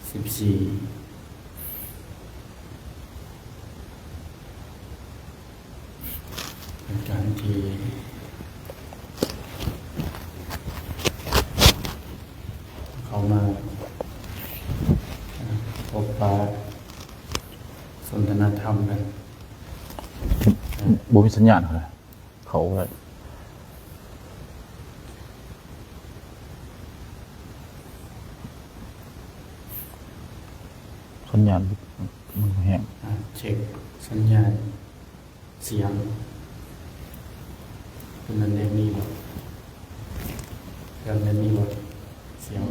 ສິບສີ່ ໃນການທີ່ເຂົ້າມາພົບປະສົນທະນາທຳກັນ. ບໍ່ມີສັນຍານເລີຍ. ເຂົ້າບໍ່ໄດ້ ສັນຍານມັນບໍ່ແຮງ. ອ່າ ເຊັກສັນຍານສຽງ ເປັນອັນແນວນີ້ບໍ່? ເຄື່ອງແນວນີ້ບໍ່? ສຽງ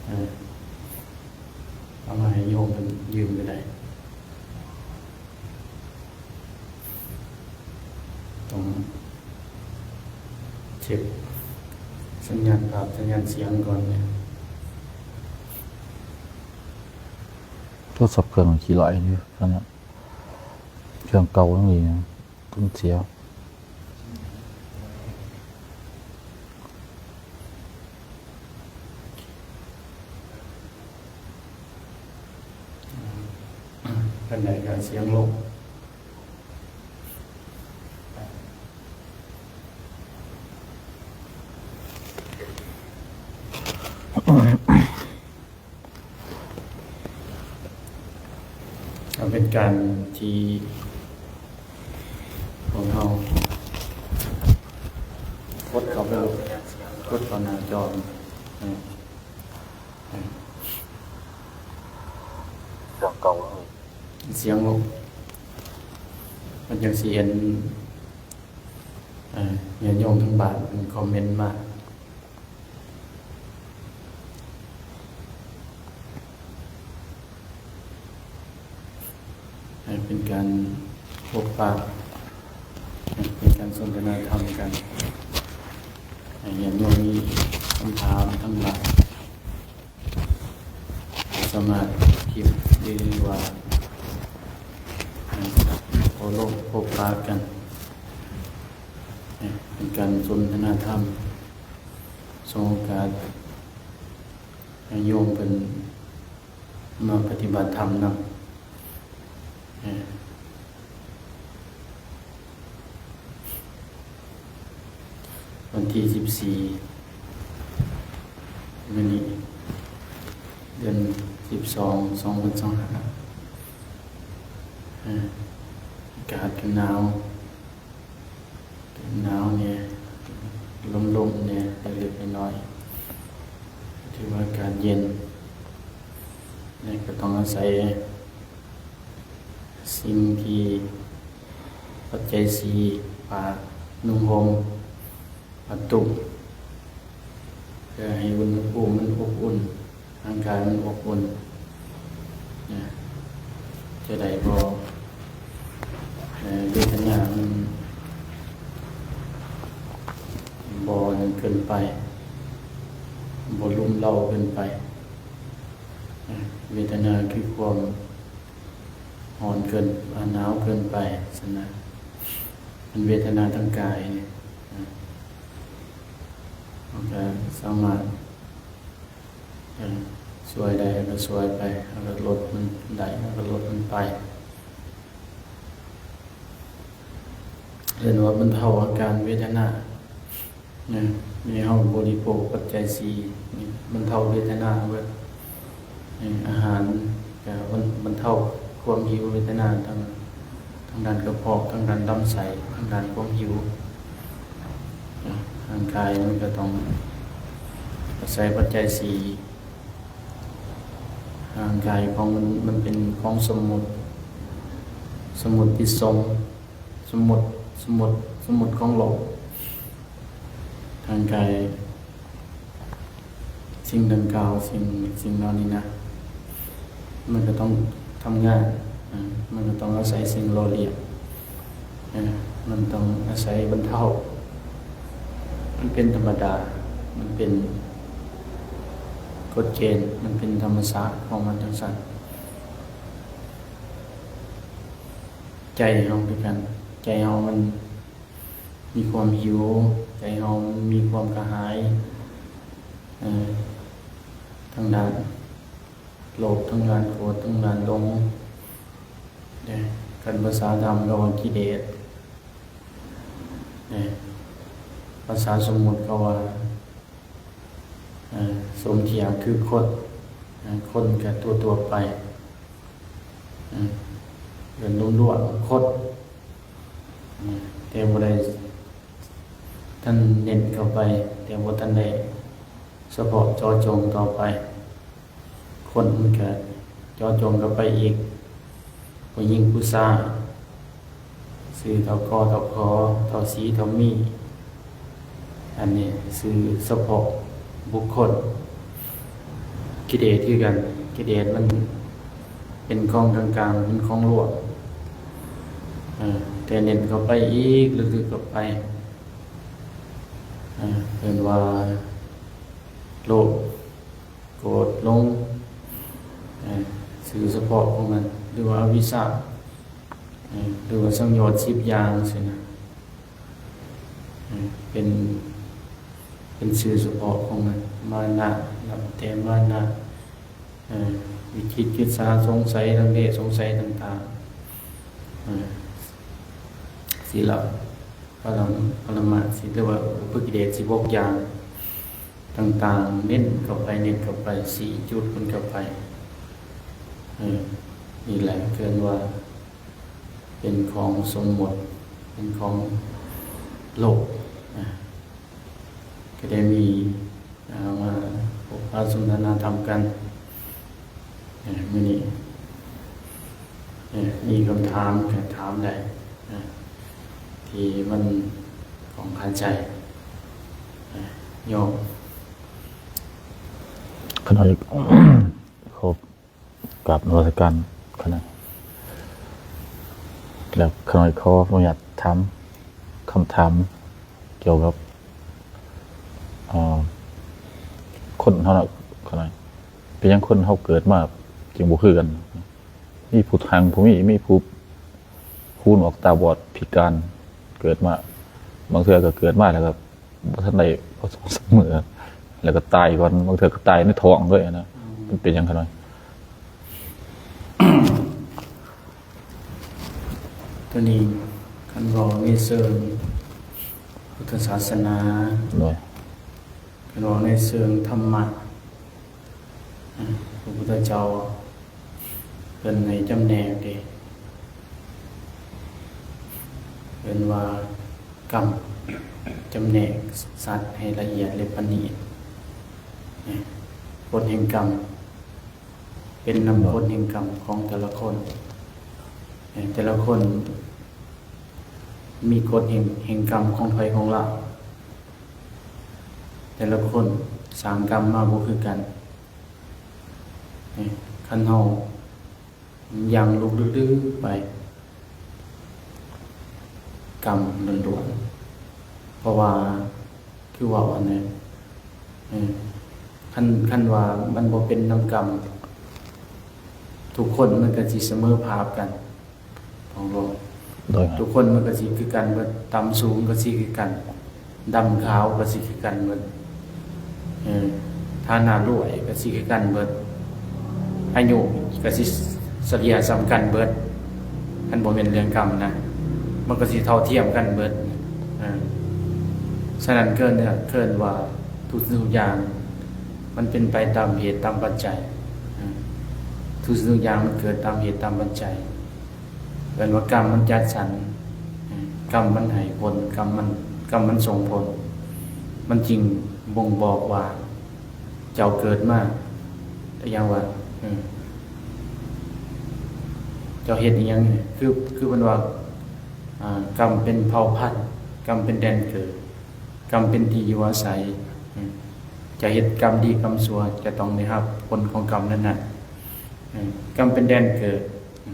ເອີ ເອົາມາໃຫ້ໂຍມເພິ່ນຢືມກໍໄດ້. ຕ້ອງເຊັກສັນຍານພາບ ສັນຍານສຽງກ່ອນ. ໂທລະສັບເຄື່ອງຂີ້ຫຼ້ອຍຢູ່ ເຄື່ອງເກົ່າຍັງດີ ມັນເສຍ. ປານໃດກໍສຽງລົງ. ເປັນການທີ່ພວກເຮົາກົດເຂົ້າໄປ ກົດເຂົ້າໜ້າຈໍ ສຽງເກົ່າ ສຽງລົງ ມັນຈັ່ງຊິເຫັນ ເອີ ຍາດໂຍມທາງບ້ານເພິ່ນຄອມເມັນມາ. ໃຫ້ເປັນການພົບປະ ໃຫ້ເປັນການສົນທະນາທຳກັນ. ໃຫ້ຍາດໂຍມມີຄຳຖາມທາງບ້ານ ສາມາດພິມ ຫຼືວ່າ ເອີ ໂອ້ລົມພົບປະກັນ ເປັນການສົນທະນາທຳ ສະຫວັດດີການ ໃຫ້ໂຍມເພິ່ນມາປະຕິບັດທຳນຳ. ວັນທີສິບສີ່ ມື້ນີ້ ເດືອນສິບສອງ ສອງພັນຊາວຫ້າ ອາກາດກໍໜາວ ໜາວແດ່ ລົມໆແດ່ ເລັກໆນ້ອຍໆ ຖືວ່າອາກາດເຢັນ ແລະ ກໍຕ້ອງອາໄສສິ່ງທີ່ ປັດໄຈສີ່ ຜ້ານຸ່ງຫົ່ມ ຜ້າຕຸ້ມ ເພື່ອໃຫ້ອຸນຫະພູມມັນອົບອຸ່ນ ຮ່າງກາຍມັນອົບອຸ່ນ ຈະໄດ້ບໍ່ ເວທະນາມັນບໍ່ນັ້ນເກີນໄປ ບໍ່ລຸມເລົ້າເກີນໄປ. ເວທະນາຄືຄວາມຮ້ອນເກີນ ອາ ໜາວເກີນໄປຊັ້ນນະ ເປັນເວທະນາທາງກາຍນີ້ ເຮົາກໍສາມາດ ເອີ ຊ່ວຍໄດ້ເຮົາກໍຊ່ວຍໄປ ເຮົາກໍລົດມັນໄດ້ ເຮົາກໍລົດມັນໄປ ເອີ້ນວ່າບັນເທົາອາການເວທະນາ ນະ ໃຫ້ເຮົາບໍລິໂພກປັດໄຈສີ່ ບັນເທົາເວທະນາເບິດ ອາຫານກະບັນ ບັນເທົາຄວາມຫິວເວທະນາ ທັງ ທາງດ້ານກະເພາະ ທາງດ້ານລຳໄສ້ ທາງດ້ານຄວາມຫິວ ຮ່າງກາຍມັນກະຕ້ອງອາໄສປັດໄຈສີ່ ຮ່າງກາຍຂອງມັນ ມັນເປັນຂອງສົມມຸດ ສົມມຸດຕິສົງ ສົມມຸດ ສົມມຸດ ສົມມຸດຂອງໂລກ ທາງກາຍ ສິ່ງດັ່ງກ່າວ ສິ່ງ ສິ່ງເຫຼົ່ານີ້ນະ ມັນກໍຕ້ອງທຳງານ ມັນກໍຕ້ອງອາໄສສິ່ງຫຼໍ່ລ້ຽງ ມັນຕ້ອງອາໄສບັນເທົາ ມັນເປັນທຳມະດາ ມັນເປັນກົດເກນ ມັນເປັນທຳມະຊາດຂອງມັນຈັ່ງຊັ້ນ. ໃຈເຮົາຄືກັນ ໃຈເຮົາມັນມີຄວາມຫິວ ໃຈເຮົາມັນມີຄວາມກະຫາຍ ເອີ ທາງດ້ານໂລບ ທາງດ້ານໂກດ ທາງດ້ານຫຼົງເດ້. ຄັນພາສາທຳກໍວ່າກິເລດເດ້, ພາສາສົມມຸດກໍວ່າ ເອີ ສົມທຽບຄືຄົນ, ເອີ ຄົນກໍທົ່ວໆໄປ ເອີ ເອີ້ນລວມໆວ່າຄົນ, ເອີ ແຕ່ບໍ່ໄດ້ ທ່ານເນັ້ນເຂົ້າໄປ ແຕ່ບໍ່ທັນໄດ້ສະເພາະເຈາະຈົງຕໍ່ໄປ. ຄົນມັນກະເຈາະຈົງເຂົ້າໄປອີກ ຜູ້ຍິງຜູ້ຊາຍ ຊື່ ທ.ກ ທ.ຂ ເຖົ້າສີ ເຖົ້າມີ. ອັນນີ້ຊື່ສະເພາະບຸກຄົນ. ກິເລດຄືກັນ, ກິເລດມັນເປັນຂອງກາງໆ ເປັນຂອງລວມ, ເອີ ແຕ່ເນັ້ນເຂົ້າໄປອີກ ເລິກໆເຂົ້າໄປ ເອີ ເອີ້ນວ່າໂລບ ໂກດ ຫຼົງ ເອີ ຊື່ສະເພາະຂອງມັນ ຫຼືວ່າອະວິຊຊາ ເອີ ຫຼືວ່າສັງໂຍດສິບຢ່າງຊີ້ນະ ເອີ ເປັນ ເປັນຊື່ສະເພາະຂອງມັນ. ມານະ ນັບແຕ່ມານະ ເອີ ວິຈິດກິດສາ ສົງໄສ ລັງເລ ສົງໄສຕ່າງໆ ເອີ ສິລະ ປະລະ ປະລະມາດສິບ ຫຼືວ່າອຸປະກິເລດສິບຫົກຢ່າງຕ່າງໆ ເນັ້ນເຂົ້າໄປ ເນັ້ນເຂົ້າໄປ ຊີ້ຈຸດມັນເຂົ້າໄປ. ເອີ ນີ້ແຫຼະເອີ້ນວ່າເປັນຂອງສົມມຸດ ເປັນຂອງໂລກນະ. ກໍໄດ້ມີ ອ່າ ມາພົບປະສົນທະນາທຳກັນ ເອີ ມື້ນີ້ ເອີ ມີຄຳຖາມກໍຖາມໄດ້ ເອີ ທີ່ມັນຂ້ອງຄາໃຈ ເອີ ໂຍມ. ຂ້ານ້ອຍ ຂໍກາບນະມັດສະການຂ້ານ້ອຍ ແລ້ວຂ້ານ້ອຍຂໍອະນຸຍາດຖາມຄຳຖາມ ກ່ຽວກັບ ເອີ ຄົນເຮົານະ ເປັນຫຍັງຄົນເຮົາເກີດມາຈຶ່ງບໍ່ຄືກັນ? ມີຜູ້ທັງ ຜູ້ມີ ມີຜູ້ຫູໜວກຕາບອດພິການ ເກີດມາ ບາງເທື່ອກໍເກີດມາແລ້ວກໍບໍ່ທັນໄດ້ພໍສອງສາມມື້ ແລ້ວກໍຕາຍກ່ອນ ບາງເທື່ອກໍຕາຍໃນທ້ອງເລີຍນະ. ມັນເປັນຫຍັງຂະນ້ອຍ? ໂຕນີ້ຄັນເວົ້າໃນເຊີງພຸດທະສາສະໜາ ໂດຍ ຄັນເວົ້າໃນເຊີງທຳມະ ອາ ພະພຸດທະເຈົ້າເພິ່ນໃຫ້ຈຳແນກເດ້ ເອີ້ນວ່າກຳ ຈຳແນກສັດໃຫ້ລະອຽດ ແລະ ປະນີດ. ກົດແຫ່ງກຳ ເປັນນຳກົດແຫ່ງກຳຂອງແຕ່ລະຄົນ. ແຕ່ລະຄົນມີກົດແຫ່ງ ແຫ່ງກຳຂອງໃຜຂອງລາວ. ແຕ່ລະຄົນສ້າງກຳມາບໍ່ຄືກັນ. ຄັນເຮົາຢ່າງລົງເລິກໆໄປ ກຳລ້ວນໆ ເພາະວ່າ ຄືເວົ້າອັນນັ້ນ ເອີ ຄັນ ຄັນວ່າມັນບໍ່ເປັນນຳກຳ ທຸກຄົນມັນກໍຊິສະເໝີພາບກັນ ຂອງໂລກ. ໂດຍ ທຸກຄົນມັນກໍຊິຄືກັນເບິດ, ຕ່ຳສູງກໍຊິຄືກັນ, ດຳຂາວກໍຊິຄືກັນເບິດ, ເອີ ຖານະລວຍກໍຊິຄືກັນເບິດ, ອາຍຸກໍຊິສະເລ່ຍສ່ຳກັນເບິດ. ມັນບໍ່ແມ່ນເລື່ອງກຳນະ, ມັນກໍຊິເທົ່າທຽມກັນເບິດ. ເອີ ສະນັ້ນເກີນ ເອີ້ນວ່າທຸກສິ່ງທຸກຢ່າງມັນເປັນໄປຕາມເຫດຕາມປັດໄຈ. ເອີ ທຸກສິ່ງທຸກຢ່າງມັນເກີດຕາມເຫດຕາມປັດໄຈ. ເອີ້ນວ່າກຳມັນຈັດສັນ, ເອີ ກຳມັນໃຫ້ຜົນ, ກຳມັນ ກຳມັນສົ່ງຜົນ, ມັນຈຶ່ງບົ່ງບອກວ່າ ເຈົ້າເກີດມາ ແຕ່ຢ່າງວ່າ ເອີ ເຈົ້າເຮັດອີ່ຫຍັງ ຄື ຄືເພິ່ນວ່າ ອ່າ ກຳເປັນເຜົ່າພັນ, ກຳເປັນແດນເກີດ, ກຳເປັນທີ່ຢູ່ອາໄສ. ເອີ ເຈົ້າເຮັດກຳດີກຳຊົ່ວ ຈະຕ້ອງໄດ້ຮັບຜົນຂອງກຳນັ້ນໆ. ເອີ ກຳເປັນແດນເກີດ. ເອີ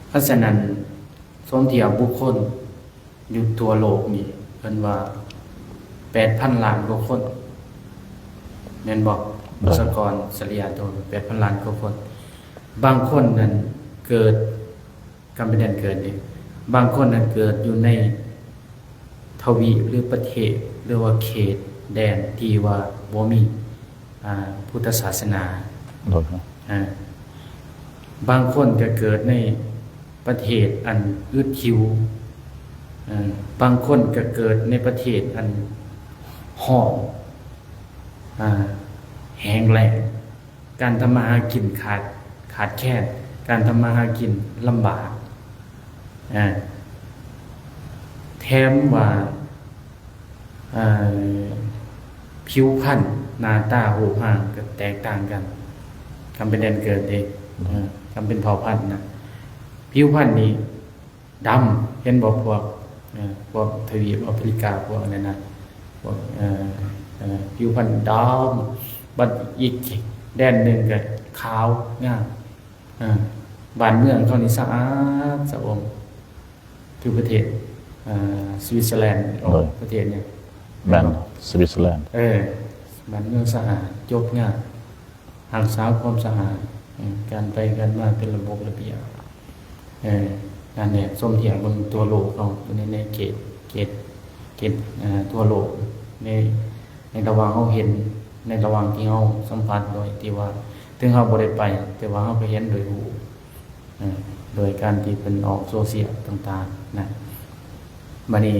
ເພາະສະນັ້ນ ສົມທຽບບຸກຄົນ ຢູ່ທົ່ວໂລກນີ້ ເພິ່ນວ່າແປດພັນລ້ານກວ່າຄົນ ແມ່ນບໍ່? ໂດຍ ປະຊາກອນສະເລ່ຍໂຕແປດພັນລ້ານກວ່າຄົນ. ບາງຄົນນັ້ນເກີດ ກຳເປັນແດນເກີດນີ້ ບາງຄົນນັ້ນເກີດຢູ່ໃນທະວີບ ຫຼື ປະເທດ ຫຼືວ່າເຂດແດນທີ່ວ່າ ບໍ່ມີ ອ່າ ພຸດທະສາສະໜາ. ໂດຍ. ອ່າ ບາງຄົນກໍເກີດໃນປະເທດອັນອຶດຫິວ, ເອີ ບາງຄົນກໍເກີດໃນປະເທດອັນຮ້ອນ ອ່າ ແຫ້ງແລ້ງ, ການທຳມາຫາກິນຂາດ ຂາດແຄນ, ການທຳມາຫາກິນລຳບາກ. ອ່າ ແຖມວ່າ ເອີ ຜິວພັນ ໜ້າຕາ ຮູບຮ່າງກໍແຕກຕ່າງກັນ, ຄຳເປັນແດນເກີດເດ້. ອືມ ເອີ ຄຳເປັນເຜົ່າພັນນະ ຜິວພັນນີ້ດຳ, ເຫັນບໍ່ ພວກ ເອີ ພວກທະວີບອາຟຣິກາ ພວກນັ້ນນະ ພວກ ເອີ ເອີ ຜິວພັນດຳ, ບັດອີກແດນໜຶ່ງກໍຂາວງາມ. ເອີ ບ້ານເມືອງເຂົານີ້ສະອາດສະອອມ ຄືປະເທດ ເອີ ສະວິດເຊີແລນ. ໂດຍ. ປະເທດຫຍັງ? ແມ່ນ ສະວິດເຊີແລນ. ເອີ ບ້ານເມືອງສະອາດ ຈົບງາມ, ຮັກສາຄວາມສະອາດ, ເອີ ການໄປການມາເປັນລະບົບລະບຽບ. ເອີ ນັ້ນແຫຼະ, ສົມທຽບເບິ່ງທົ່ວໂລກເຮົາ ຢູ່ໃນ ໃນເຂດ ເຂດ ເຂດ ເອີ ທົ່ວໂລກ ໃນ ໃນລະຫວ່າງເຮົາເຫັນ, ໃນລະຫວ່າງທີ່ເຮົາສຳຜັດໂດຍທີ່ວ່າ ເຖິງເຮົາບໍ່ໄດ້ໄປ ແຕ່ວ່າເຮົາກໍເຫັນໂດຍຮູ້ ເອີ ໂດຍການທີ່ເພິ່ນອອກໂຊຊຽວຕ່າງໆນະ. ບາດນີ້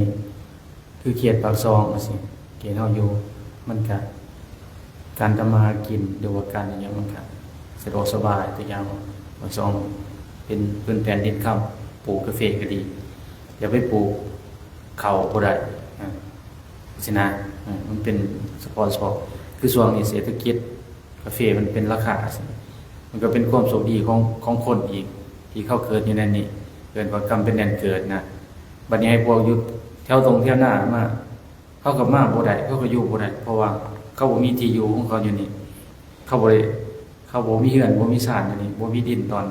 ຄືເຂດປາກຊ່ອງຈັ່ງຊີ້ ເຂດເຮົາຢູ່ ມັນກະ ການທຳມາຫາກິນ ຫຼືວ່າການອີ່ຫຍັງ ມັນກະສະດວກສະບາຍ. ຕົວຢ່າງວ່າ ປາກຊ່ອງເປັນພື້ນແຜ່ນດິນຄຳ ປູກກາເຟກໍດີ, ຢ່າໄປປູກເຂົ້າບໍ່ໄດ້ ອາ ຊີ້ນະ. ເອີ ມັນເປັນສະເພາະ ສະເພາະ ຄືຊ່ວງນີ້ເສດຖະກິດ ກາເຟມັນເປັນລາຄາ ມັນກໍເປັນຄວາມໂຊກດີຂອງ ຂອງຄົນອີກ ທີ່ເຂົາເກີດຢູ່ໃນນີ້ ເອີ້ນວ່າກຳເປັນແດນເກີດນະ. ບັດນີ້ໃຫ້ພວກຢູ່ແຖວຕົງແຖວນາມາ ເຂົາກໍມາບໍ່ໄດ້ ເຂົາກໍຢູ່ບໍ່ໄດ້ ເພາະວ່າເຂົາບໍ່ມີທີ່ຢູ່ຂອງເຂົາຢູ່ນີ້, ເຂົາບໍ່ໄດ້ ເຂົາບໍ່ມີເຮືອນ ບໍ່ມີຊານຢູ່ນີ້ ບໍ່ມີດິນຕອນ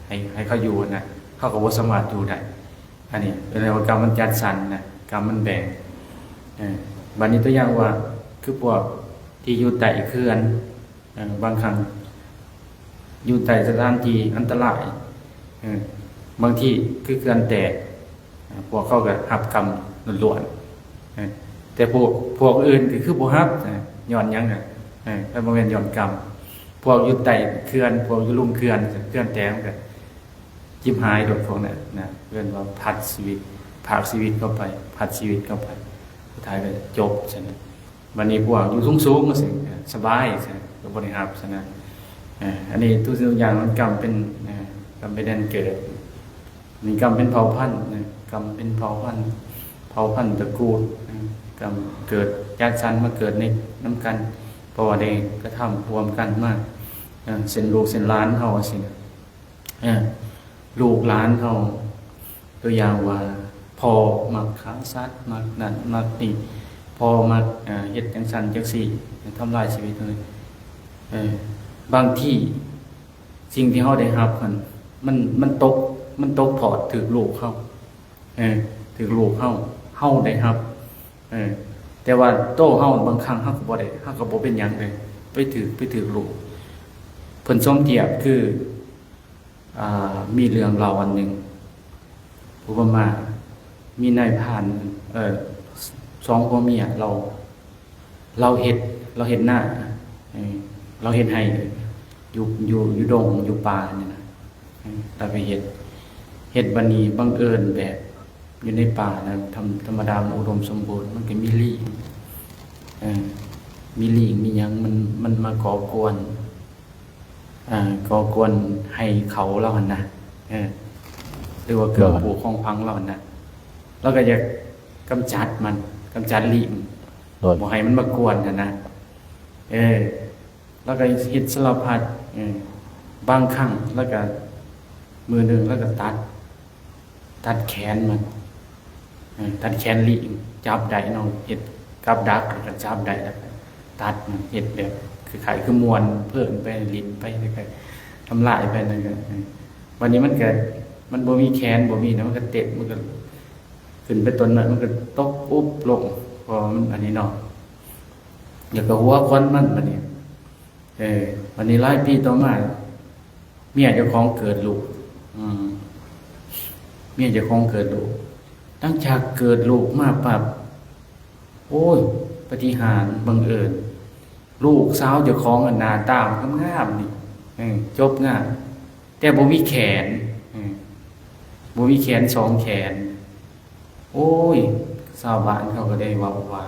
ໃຫ້ ໃຫ້ເຂົາຢູ່ຫັ້ນນະ, ເຂົາກໍບໍ່ສາມາດຢູ່ໄດ້. ອັນນີ້ເອີ້ນວ່າກຳມັນຈັດສັນນະ ກຳມັນແບ່ງ. ເອີ ບັດນີ້ຕົວຢ່າງວ່າ ຄືພວກທີ່ຢູ່ໃຕ້ເຂື່ອນ ເອີ ບາງຄັ້ງຢູ່ໃຕ້ສະຖານທີ່ອັນຕະລາຍ ເອີ ບາງທີຄືເຂື່ອນແຕກ ເອີ ພວກເຂົາກໍຮັບກຳລ້ວນໆ ເອີ ແຕ່ພວກ ພວກອື່ນກໍຄືບໍ່ຮັບ ເອີ ຍ້ອນຫຍັງ ເອີ ຄັນບໍ່ແມ່ນຍ້ອນກຳ. ພວກຢູ່ໃຕ້ເຂື່ອນ ພວກຢູ່ລຸ່ມເຂື່ອນ ເຂື່ອນແຕກ ມັນກໍຈິບຫາຍໂລດພວກນັ້ນນະ, ເອີ້ນວ່າພັດຊີວິດ ພາກຊີວິດເຂົ້າໄປ ພັດຊີວິດເຂົ້າໄປ ສຸດທ້າຍກໍຈົບຊັ້ນນະ. ບັດນີ້ພວກຢູ່ສູງໆ ຈັ່ງຊີ້ ສະບາຍ ຊັ້ນນະ ກໍບໍ່ໄດ້ຮັບຊັ້ນນະ. ເອີ ອັນນີ້ທຸກສິ່ງທຸກຢ່າງມັນກຳເປັນ ເອີ ກຳເປັນແດນເກີດ, ມີກຳເປັນເຜົ່າພັນນະ ກຳເປັນເຜົ່າພັນ ເຜົ່າພັນຕະກູນນະ ກຳເກີດຈັດສັນມາເກີດໃນ ນຳກັນ ເພາະວ່າໄດ້ກະທຳຮ່ວມກັນມາ ເອີ ເຊັ່ນລູກເຊັ່ນຫຼານເຮົາ ຈັ່ງຊີ້ນະ. ເອີ ລູກຫຼານເຮົາ ຕົວຢ່າງວ່າ ພໍ່ມັກຂ້າສັດ ມັກນັ້ນມັກນີ້ ພໍ່ມັກ ເອີ ເຮັດຈັ່ງຊັ້ນຈັ່ງຊີ້ ທຳລາຍຊີວິດເຮົາ. ເອີ ບາງທີສິ່ງທີ່ເຮົາໄດ້ຮັບຫັ້ນ ມັນ ມັນຕົກ ມັນຕົກທອດຖືກລູກເຮົາ ເອີ ຖືກລູກເຮົາ ເຮົາໄດ້ຮັບ ເອີ ແຕ່ວ່າໂຕເຮົາບາງຄັ້ງເຮົາກໍບໍ່ໄດ້ ເຮົາກໍບໍ່ເປັນຫຍັງເລີຍ ໄປຖືກ ໄປຖືກລູກ. ເພິ່ນສົມທຽບຄື ອ່າ ມີເລື່ອງເລົ່າອັນໜຶ່ງ ອຸປະມາ ມີນາຍພານ ເອີ ສອງຜົວເມຍ ລາວ ລາວເຮັດ ລາວເຮັດນາ ເອີ ລາວເຮັດໄຮ່ຢູ່ ຢູ່ ຢູ່ດົງ ຢູ່ປ່ານີ້ນະ ເອີ ລາວໄປເຮັດ ເຮັດ ບັດນີ້ບັງເອີນແບບຢູ່ໃນປ່ານະ ທຳ ທຳມະດາມັນອຸດົມສົມບູນ ມັນກໍມີລີງ ເອີ ມີລີງ ມີຫຍັງ ມັນ ມັນມາກໍ່ກວນ ອ່າ ກໍ່ກວນໄຮ່ເຂົ້າລາວຫັ້ນນະ ເອີ ຫຼືວ່າເຄື່ອງປູຂອງຝັງລາວຫັ້ນນະ ລາວກໍຢາກກຳຈັດມັນ ກຳຈັດລີງ ໂດຍ ບໍ່ໃຫ້ມັນມາກວນຫັ້ນນະ ເອີ ລາວກໍເຮັດສາລະພັດ ເອີ ບາງຄັ້ງລາວກໍ ມື້ໜຶ່ງລາວກໍຕັດ ຕັດແຂນມັນ ເອີ ຕັດແຂນລີງ ຈັບໄດ້ເນາະ ເຮັດກັບດັກ ແລ້ວກໍຈັບໄດ້ ແລ້ວກໍຕັດມັນ ເຮັດແບບຄ້າຍໆຄືມ່ວນເພີນໄປ ຫຼິ້ນໄປ ແລ້ວກໍທຳລາຍໄປ ນັ້ນກໍ ເອີ ບັດນີ້ມັນກໍ ມັນບໍ່ມີແຂນ ບໍ່ມີຫຍັງ ມັນກໍເຕັ້ນ ມັນກໍຂຶ້ນໄປຕົ້ນໄມ້ ມັນກໍຕົກອຸບລົງ ເພາະວ່າມັນອັນນີ້ເນາະ ແລ້ວກໍຫົວຂວັນມັນ ບັດນີ້ ເອີ ບັດນີ້ຫຼາຍປີຕໍ່ມາ ເມຍເຈົ້າຂອງເກີດລູກ ອືມ ເມຍເຈົ້າຂອງເກີດລູກ ຫຼັງຈາກເກີດລູກມາປັບ ໂອ້ຍ ປາຕິຫານບັງເອີນ ລູກສາວເຈົ້າຂອງອັນໜ້າຕາງາມໆນີ້ ເອີ ຈົບງາມ ແຕ່ບໍ່ມີແຂນ ເອີ ບໍ່ມີແຂນສອງແຂນ. ໂອ້ຍ ຊາວບ້ານເຂົາກໍໄດ້ເວົ້າວ່າ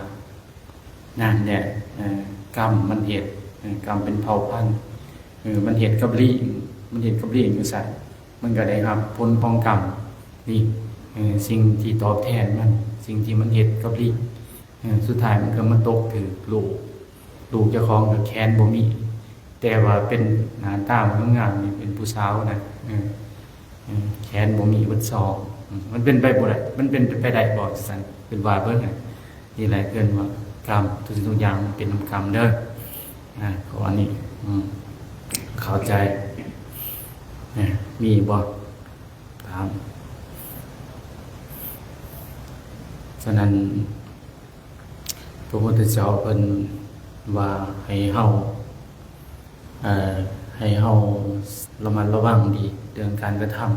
ນັ້ນແຫຼະ ເອີ ກຳມັນເຮັດ ເອີ ກຳເປັນເຜົ່າພັນ ເອີ ມັນເຮັດກັບລີງ ມັນເຮັດກັບລີງຈັ່ງຊັ້ນ ມັນກໍໄດ້ຮັບຜົນຂອງກຳນີ້ ເອີ ສິ່ງທີ່ຕອບແທນມັນ ສິ່ງທີ່ມັນເຮັດກັບລີງ ເອີ ສຸດທ້າຍມັນກໍມາຕົກຖືກລູກ ລູກເຈົ້າຂອງກໍແຂນບໍ່ມີ ແຕ່ວ່າເປັນໜ້າຕາງາມໆນີ້ ເປັນຜູ້ສາວນະ ເອີ ເອີ ແຂນບໍ່ມີເບິດສອງ ເອີ ມັນເປັນໄປບໍ່ໄດ້ ມັນເປັນໄປໄດ້ບໍ່? ຈັ່ງຊັ້ນ ເພິ່ນວ່າເບິ່ງ ນີ້ແຫຼະເອີ້ນວ່າກຳ ທຸກສິ່ງທຸກຢ່າງມັນເປັນນຳກຳເດີ ນະ ຂໍ້ນີ້ ເຂົ້າໃຈ ມີບໍ່? ຖາມ ສະນັ້ນ ພະພຸດທະເຈົ້າເພິ່ນວ່າໃຫ້ເຮົາ ເອີ ໃຫ້ເຮົາລະມັດລະວັງດີເລື່ອງການກະທຳ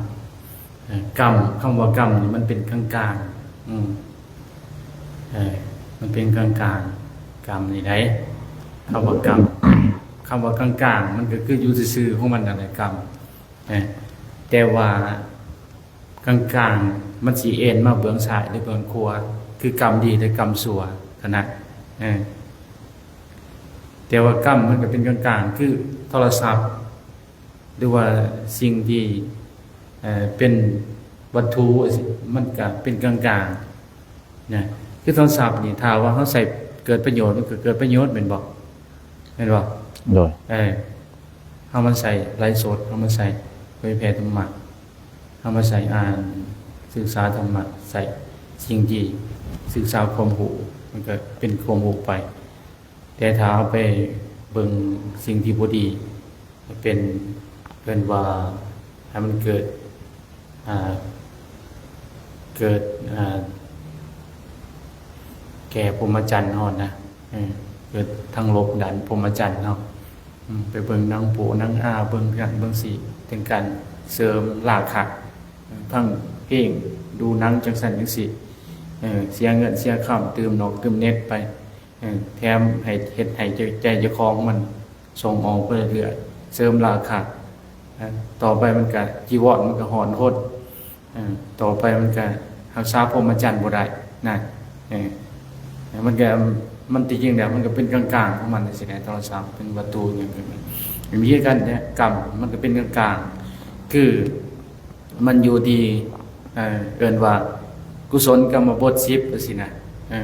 ເອີ ກຳ ຄຳວ່າກຳນີ້ມັນເປັນກາງໆ ອືມ ເອີ ມັນເປັນກາງໆ ກຳນີ້ໃດ ຄຳວ່າກຳ ຄຳວ່າກາງໆ ມັນກໍຄືຢູ່ຊື່ໆຂອງມັນນັ້ນແຫຼະ ກຳ ເອີ ແຕ່ວ່າ ກາງໆ ມັນຊິເອັນມາເບື້ອງຊ້າຍ ຫຼື ເບື້ອງຂວາ ຄືກຳດີ ຫຼື ກຳຊົ່ວຫັ້ນນະ ເອີ ແຕ່ວ່າກຳມັນກໍເປັນກາງໆ ຄືໂທລະສັບ ຫຼືວ່າສິ່ງທີ່ ເອີ ເປັນວັດຖຸ ມັນກໍເປັນກາງໆ ນະ ຄືໂທລະສັບນີ້ ຖ້າວ່າເຮົາໃຊ້ເກີດປະໂຫຍດ ມັນກໍເກີດປະໂຫຍດ ແມ່ນບໍ່? ແມ່ນບໍ່? ໂດຍ ເອີ ເຮົາມາໃຊ້ໄລຟ໌ສົດ ເຮົາມາໃຊ້ເຜີຍແຜ່ທຳມະ ເຮົາມາໃຊ້ອ່ານສຶກສາທຳມະ ໃຊ້ສິ່ງທີ່ສຶກສາຄວາມຮູ້ ມັນກໍເປັນຄວາມຮູ້ໄປ. ແຕ່ຖ້າເຮົາໄປເບິ່ງສິ່ງທີ່ບໍ່ດີ ເປັນ ເອີ້ນວ່າໃຫ້ມັນເກີດ ອ່າ ເກີດ ອ່າ ແກ່ພົມມະຈັນເຮົານະ ເອີ ເກີດທາງລົບດ້ານພົມມະຈັນເຮົາ ອືມ ໄປເບິ່ງໜັງໂປ້ໜັງອາ ເບິ່ງນັ້ນເບິ່ງນີ້ ເປັນການເສີມລາຄະ ຟັງເພງ ດູໜັງຈັ່ງຊັ້ນຈັ່ງຊີ້ ເອີ ເສຍເງິນເສຍຄຳ ຕື່ມນອກຕື່ມເນັດໄປ ເອີ ແຖມໃຫ້ ເຮັດໃຫ້ໃຈ ໃຈເຈົ້າຂອງມັນສົ່ງອອກໄປເລື້ອຍໆ ເສີມລາຄະ ເອີ ຕໍ່ໄປມັນກະ ຈີວອນມັນກະຮ້ອນຮົນ ເອີ ຕໍ່ໄປມັນກະຮັກສາພົມມະຈັນບໍ່ໄດ້ນະ ເອີ ມັນກະ ມັນທີ່ຈິງແລ້ວມັນກະເປັນກາງໆຂອງມັນຈັ່ງຊີ້ແຫຼະ ໂທລະສັບເປັນວັດຖຸຫຍັງກະມີ ມີຄືກັນແຫຼະ ກຳມັນກະເປັນກາງໆ ຄື ມັນຢູ່ທີ່ ເອີ ເອີ້ນວ່າ ກຸສົນກຳມະບົດສິບ ຈັ່ງຊີ້ນະ ເອີ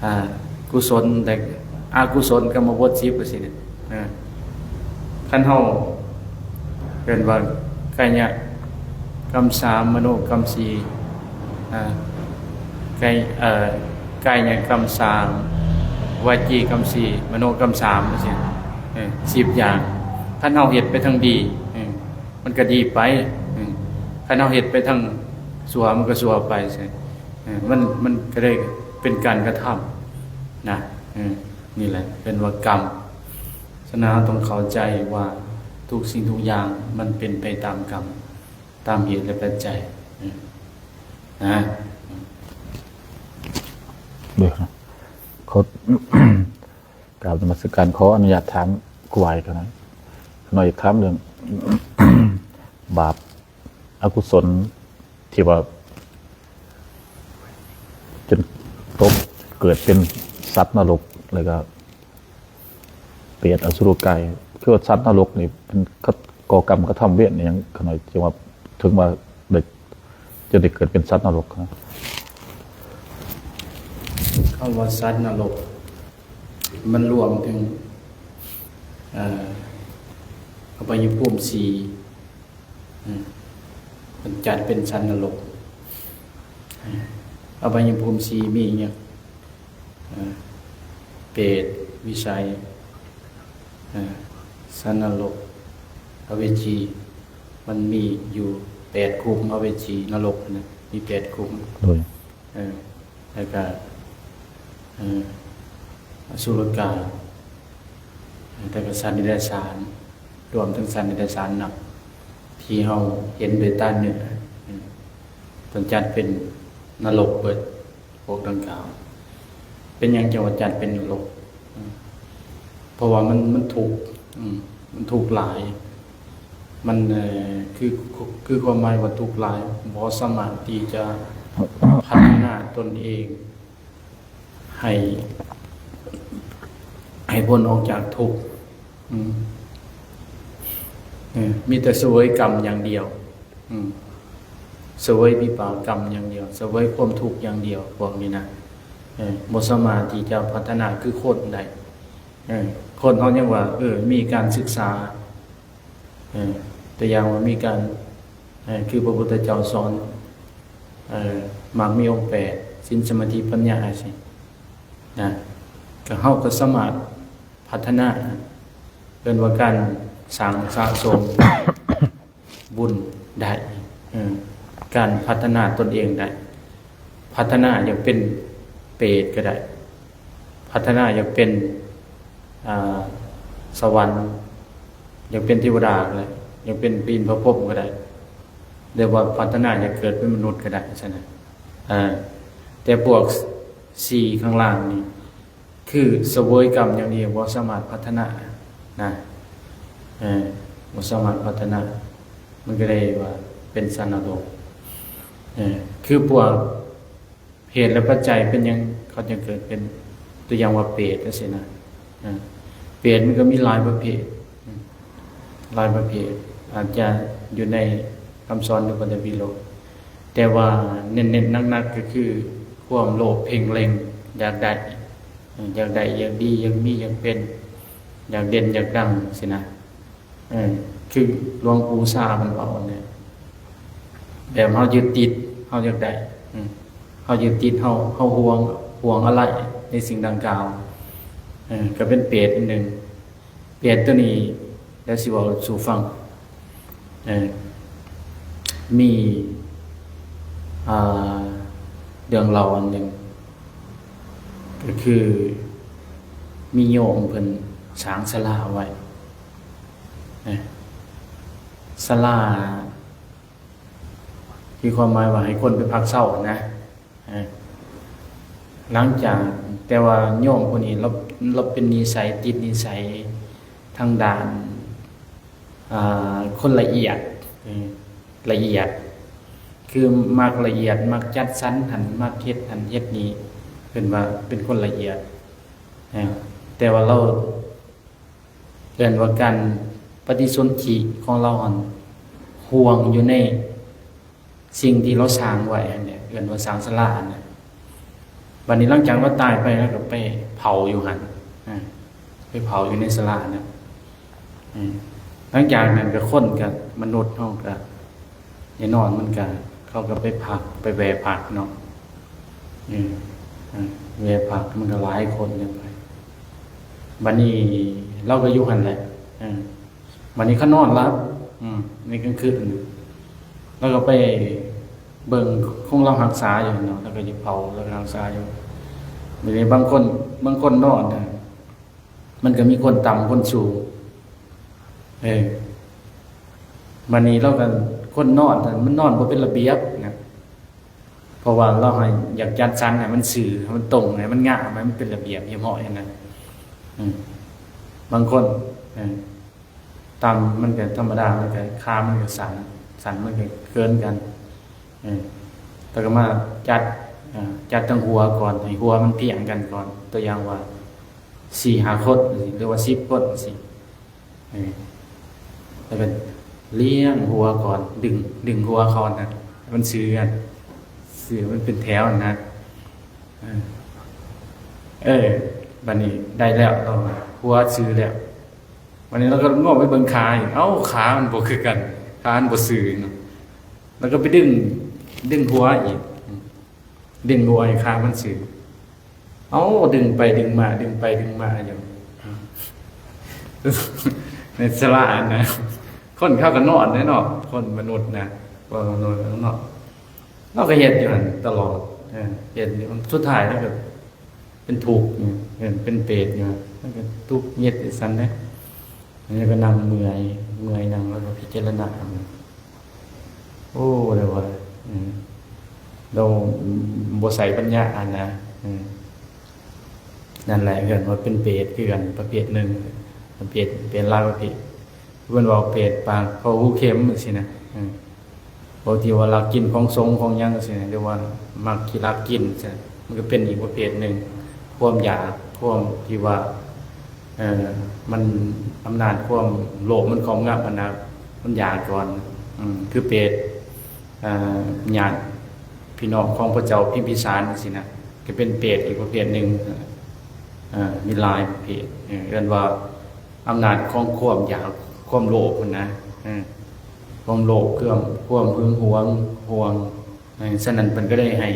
ອາ ກຸສົນ ແລະ ອະກຸສົນກຳມະບົດສິບ ຈັ່ງຊີ້ນະ ເອີ ຄັນເຮົາ ເອີ້ນວ່າ ກາຍະກຳສາມ ມະໂນກຳສີ່ ອາ ກາຍ ເອີ ກາຍະກຳສາມ ວາຈີກຳສີ່ ມະໂນກຳສາມ ຈັ່ງຊີ້ ເອີ ສິບຢ່າງ ຄັນເຮົາເຮັດໄປທາງດີ ເອີ ມັນກະດີໄປ ເອີ ຄັນເຮົາເຮັດໄປທາງຊົ່ວ ມັນກະຊົ່ວໄປ ເອີ ມັນ ມັນກະໄດ້ເປັນການກະທຳນະ ເອີ ນີ້ແຫຼະເອີ້ນວ່າກຳ. ສະນັ້ນເຮົາຕ້ອງເຂົ້າໃຈວ່າທຸກສິ່ງທຸກຢ່າງມັນເປັນໄປຕາມກຳ ຕາມເຫດ ແລະ ປັດໄຈ ເອີ ນະ ເດີ ຂໍ ກາບນະມັດສະການ ຂໍອະນຸຍາດຖາມຄູບາອີກໜ້ອຍ ໜ້ອຍ ຢາກຖາມເລື່ອງບາບອະກຸສົນທີ່ວ່າຈົນຕົກເກີດເປັນສັດນະລົກ ແລ້ວກໍເປດອະສຸລົກາຍ ຄືວ່າສັດນະລົກນີ້ເພິ່ນ ເຂົາກໍ່ກຳກະທຳເວນອີ່ຫຍັງຂະນ້ອຍ ຈຶ່ງວ່າ ເຖິງວ່າໄດ້ ຈະໄດ້ເກີດເປັນສັດນະລົກ? ຄຳວ່າສັດນະລົກ ມັນລວມເຖິງ ເອີ ອະບາຍພູມສີ່ ເອີ ມັນຈັດເປັນສັດນະລົກ ເອີ ອະບາຍພູມສີ່ມີຫຍັງ? ເອີ ເປດ ວິໄສ ເອີ ສັດນະລົກ ອະເວຈີ ມັນມີຢູ່ແປດຂຸມ ອະເວຈີ ນະລົກນະ ມີແປດຂຸມ ໂດຍ ເອີ ແລ້ວກະ ເອີ ອະສຸລະກາຍ ແລ້ວກະສັດເດຍລະສານ ລວມເຖິງສັດເດຍລະສານນຳ ທີ່ເຮົາເຫັນດ້ວຍຕາເນື້ອ ເອີ ເພິ່ນຈັດເປັນນະລົກເບິດ ພວກດັ່ງກ່າວ ເປັນຫຍັງຈັ່ງວ່າຈັດເປັນນະລົກ? ເອີ ເອີ ເພາະວ່າມັນ ມັນທຸກ ອືມ ມັນທຸກຫຼາຍ ມັນ ເອີ ຄື ຄືຄວາມໝາຍວ່າທຸກຫຼາຍ ບໍ່ສາມາດທີ່ຈະພັດທະນາຕົນເອງໃຫ້ ໃຫ້ພົ້ນອອກຈາກທຸກ ອືມ ເອີ ມີແຕ່ສະເຫວີຍກຳຢ່າງດຽວ ອືມ ສະເຫວີຍວິບາກກຳຢ່າງດຽວ ສະເຫວີຍຄວາມທຸກຢ່າງດຽວ ພວກນີ້ນະ ເອີ ບໍ່ສາມາດທີ່ຈະພັດທະນາຄືຄົນໄດ້ ເອີ ຄົນເຮົາຍັງວ່າ ເອີ ມີການສຶກສາ ເອີ ຕົວຢ່າງວ່າມີການ ເອີ ຄືພະພຸດທະເຈົ້າສອນ ເອີ ມັກມີອົງແປດ ສິນ ສະມາທິ ປັນຍາ ຈັ່ງຊີ້ນະ ກໍເຮົາກໍສາມາດພັດທະນາ ເອີ້ນວ່າການສ້າງສະສົມ ບຸນໄດ້ ເອີ ການພັດທະນາຕົນເອງໄດ້ ພັດທະນາຢາກເປັນເປດກໍໄດ້ ພັດທະນາຢາກເປັນ ອ່າ ສະຫວັນ ຢາກເປັນເທວະດາກໍໄດ້ ຢາກເປັນພະອິນພະພົມກໍໄດ້ ຫຼືວ່າພັດທະນາຢາກເກີດເປັນມະນຸດກໍໄດ້ຊັ້ນນະ ເອີ ແຕ່ພວກສີ່ຂ້າງລ່າງນີ້ ຄືສະເຫວີຍກຳຢ່າງດຽວ ບໍ່ສາມາດພັດທະນານະ ເອີ ບໍ່ສາມາດພັດທະນາ ມັນກໍເລີຍວ່າເປັນສັດນະລົກ ເອີ ຄືພວກເຫດ ແລະ ປັດໄຈເປັນຫຍັງເຂົາຈຶ່ງເກີດເປັນ ຕົວຢ່າງວ່າເປດຈັ່ງຊີ້ນະ ເອີ ເປດມັນກໍມີຫຼາຍປະເພດ ອືມ ຫຼາຍປະເພດ ອາດຈະຢູ່ໃນຄຳສອນ ຫຼື ພະໄຕປິໂລກ ແຕ່ວ່າເນັ້ນໆ ໜັກໆ ກໍຄືຄວາມໂລບເພງເລັງ ຢາກໄດ້ ເອີ ຢາກໄດ້ ຢາກດີ ຢາກມີ ຢາກເປັນ ຢາກເດັ່ນ ຢາກດັງຊີ້ນະ ເອີ ຄືຫຼວງປູ່ຊາເພິ່ນເວົ້າຫັ້ນແຫຼະ ແບບເຮົາຍຶດຕິດ ເຮົາຢາກໄດ້ ເຮົາຍຶດຕິດ ເຮົາ ເຮົາຫວງ ຫວງອາໄລໃນສິ່ງດັ່ງກ່າວ ເອີ ກໍເປັນເປດອັນໜຶ່ງ. ເປດໂຕນີ້ ດຽວຊິເວົ້າສູ່ຟັງ ເອີ ມີ ອ່າ ເລື່ອງເລົ່າອັນໜຶ່ງ ກໍຄືມີໂຍມເພິ່ນສ້າງສາລາໄວ້ ເອີ ສາລາ ຄືຄວາມໝາຍວ່າໃຫ້ຄົນໄປພັກເຊົານະ ເອີ ຫຼັງຈາກ ແຕ່ວ່າໂຍມຜູ້ນີ້ລາວ ລາວເປັນນິໄສ ຕິດນິໄສທາງດ້ານ ອ່າ ຄົນລະອຽດ ເອີ ລະອຽດ ຄືມັກລະອຽດ ມັກຈັດສັນຫັ້ນ ມັກເຮັດຫັ້ນເຮັດນີ້ ເອີ້ນວ່າເປັນຄົນລະອຽດ ເອີ ແຕ່ວ່າລາວ ເອີ້ນວ່າການປະຕິສົນທິຂອງລາວຫັ້ນ ຫ່ວງຢູ່ໃນສິ່ງທີ່ລາວສ້າງໄວ້ຫັ້ນແຫຼະ ເອີ້ນວ່າສ້າງສາລາຫັ້ນນະ. ບັດນີ້ຫຼັງຈາກລາວຕາຍໄປ ລາວກໍໄປເຜົາຢູ່ຫັ້ນ ອາ ໄປເຜົາຢູ່ໃນສາລານັ້ນ. ອາ ຫຼັງຈາກນັ້ນກໍຄົນ ກໍມະນຸດເຮົາກໍ ແນ່ນອນ ມັນກະ ເຂົາກະໄປພັກ ໄປແວ່ພັກເນາະ ເອີ ເອີ ແວ່ພັກ ມັນກະຫຼາຍຄົນກັນໄປ. ບັດນີ້ລາວກະຢູ່ຫັ້ນແຫຼະ ເອີ ບັດນີ້ເຂົານອນຫຼັບ ອືມ ໃນກາງຄືນ ລາວກະໄປເບິ່ງ ຄົງລາວຮັກສາຢູ່ຫັ້ນເນາະ ລາວກະຊິເຝົ້າ ລາວກະຮັກສາຢູ່. ບັດນີ້ບາງຄົນ ບາງຄົນນອນນະ ມັນກະມີຄົນຕ່ຳຄົນສູງ ເອີ ບາດນີ້ລາວກະ ຄົນນອນຫັ້ນ ມັນນອນບໍ່ເປັນລະບຽບນະ ເພາະວ່າລາວໃຫ້ ຢາກຈັດສັນໃຫ້ມັນຊື່ ໃຫ້ມັນຕົງ ໃຫ້ມັນງາມ ໃຫ້ມັນເປັນລະບຽບຮຽບຮ້ອຍຫັ້ນນະ. ອືມ ບາງຄົນ ເອີ ຕ່ຳ ມັນກະທຳມະດາ ມັນກະ ຂາມັນກະສັ້ນ ສັ້ນ ມັນກະເກີນກັນ ເອີ ແລ້ວກໍມາຈັດ ເອີ ຈັດທາງຫົວກ່ອນ ໃຫ້ຫົວມັນພຽງກັນກ່ອນ ຕົວຢ່າງວ່າ ສີ່ຫ້າຄົນ ຫຼືວ່າສິບຄົນຈັ່ງຊີ້ ເອີ ແລ້ວກໍລຽງຫົວກ່ອນ ດຶງ ດຶງຫົວເຂົານະ ໃຫ້ມັນຊື່ກັນ ຊື່ມັນເປັນແຖວນະ ເອີ ເອີ ບາດນີ້ໄດ້ແລ້ວ ເຮົາຫົວຊື່ແລ້ວ ບາດນີ້ລາວກໍງອກໄປເບິ່ງຂາອີກ ເອົ້າ ຂາມັນບໍ່ຄືກັນ ຂາມັນບໍ່ຊື່ເນາະ ລາວກໍໄປດຶງ ດຶງຫົວອີກ ດຶງຫົວໃຫ້ຂາມັນຊື່ ເອົ້າ ດຶງໄປດຶງມາ ດຶງໄປດຶງມາຢູ່ ໃນສາລາຫັ້ນນະ ຄົນເຂົາກໍນອນເດ້ເນາະ ຄົນມະນຸດນະ ເວົ້າໜ້ອຍເນາະ ລາວກໍເຮັດຢູ່ຫັ້ນຕະຫຼອດ ເອີ ເຮັດຢູ່ ສຸດທ້າຍລາວກໍເປັນທຸກຢູ່ ເປັນເປດຢູ່ ລາວກໍທຸກເຮັດຈັ່ງຊັ້ນເດ້ ລາວກໍນັ່ງເມື່ອຍ ເມື່ອຍນັ່ງ ລາວກໍພິຈາລະນາ ໂອ້ ແລ້ວວ່າ ເອີ ລາວບໍ່ໃຊ້ປັນຍາຫັ້ນນະ ເອີ ນັ້ນແຫຼະ ເອີ້ນວ່າເປັນເປດຄືກັນ ປະເພດໜຶ່ງ ເປັນເປດ ເປັນຫຼາຍປະເພດ ເພິ່ນເວົ້າເປດປາກເຂົາຫູເຂັມຊີ້ນະ ເອີ ພວກທີ່ວ່າລັກກິນຂອງສົງຂອງຫຍັງຊີ້ນະ ຫຼືວ່າມັກຂີ້ລັກກິນຊີ້ນະ ມັນກໍເປັນອີກປະເພດໜຶ່ງ ຄວາມຢາກ ຄວາມທີ່ວ່າ ເອີ ມັນ ອຳນາດຄວາມໂລບມັນຄອບງຳຫັ້ນນະ ມັນຢາກກ່ອນ ອືມ ຄືເປດ ເອີ ຍາດພີ່ນ້ອງຂອງພະເຈົ້າພິມພິສານຊີ້ນະ ກໍເປັນເປດອີກປະເພດໜຶ່ງ ເອີ ມີຫຼາຍປະເພດ ເອີ ເອີ້ນວ່າອຳນາດຂອງຄວາມຢາກ ຄວາມໂລບຫັ້ນນະ ເອີ ຄວາມໂລບ ຄວາມ ຄວາມຫຶງຫວງ ຫວງ ເອີ ສະນັ້ນເພິ່ນກໍໄດ້ໃຫ້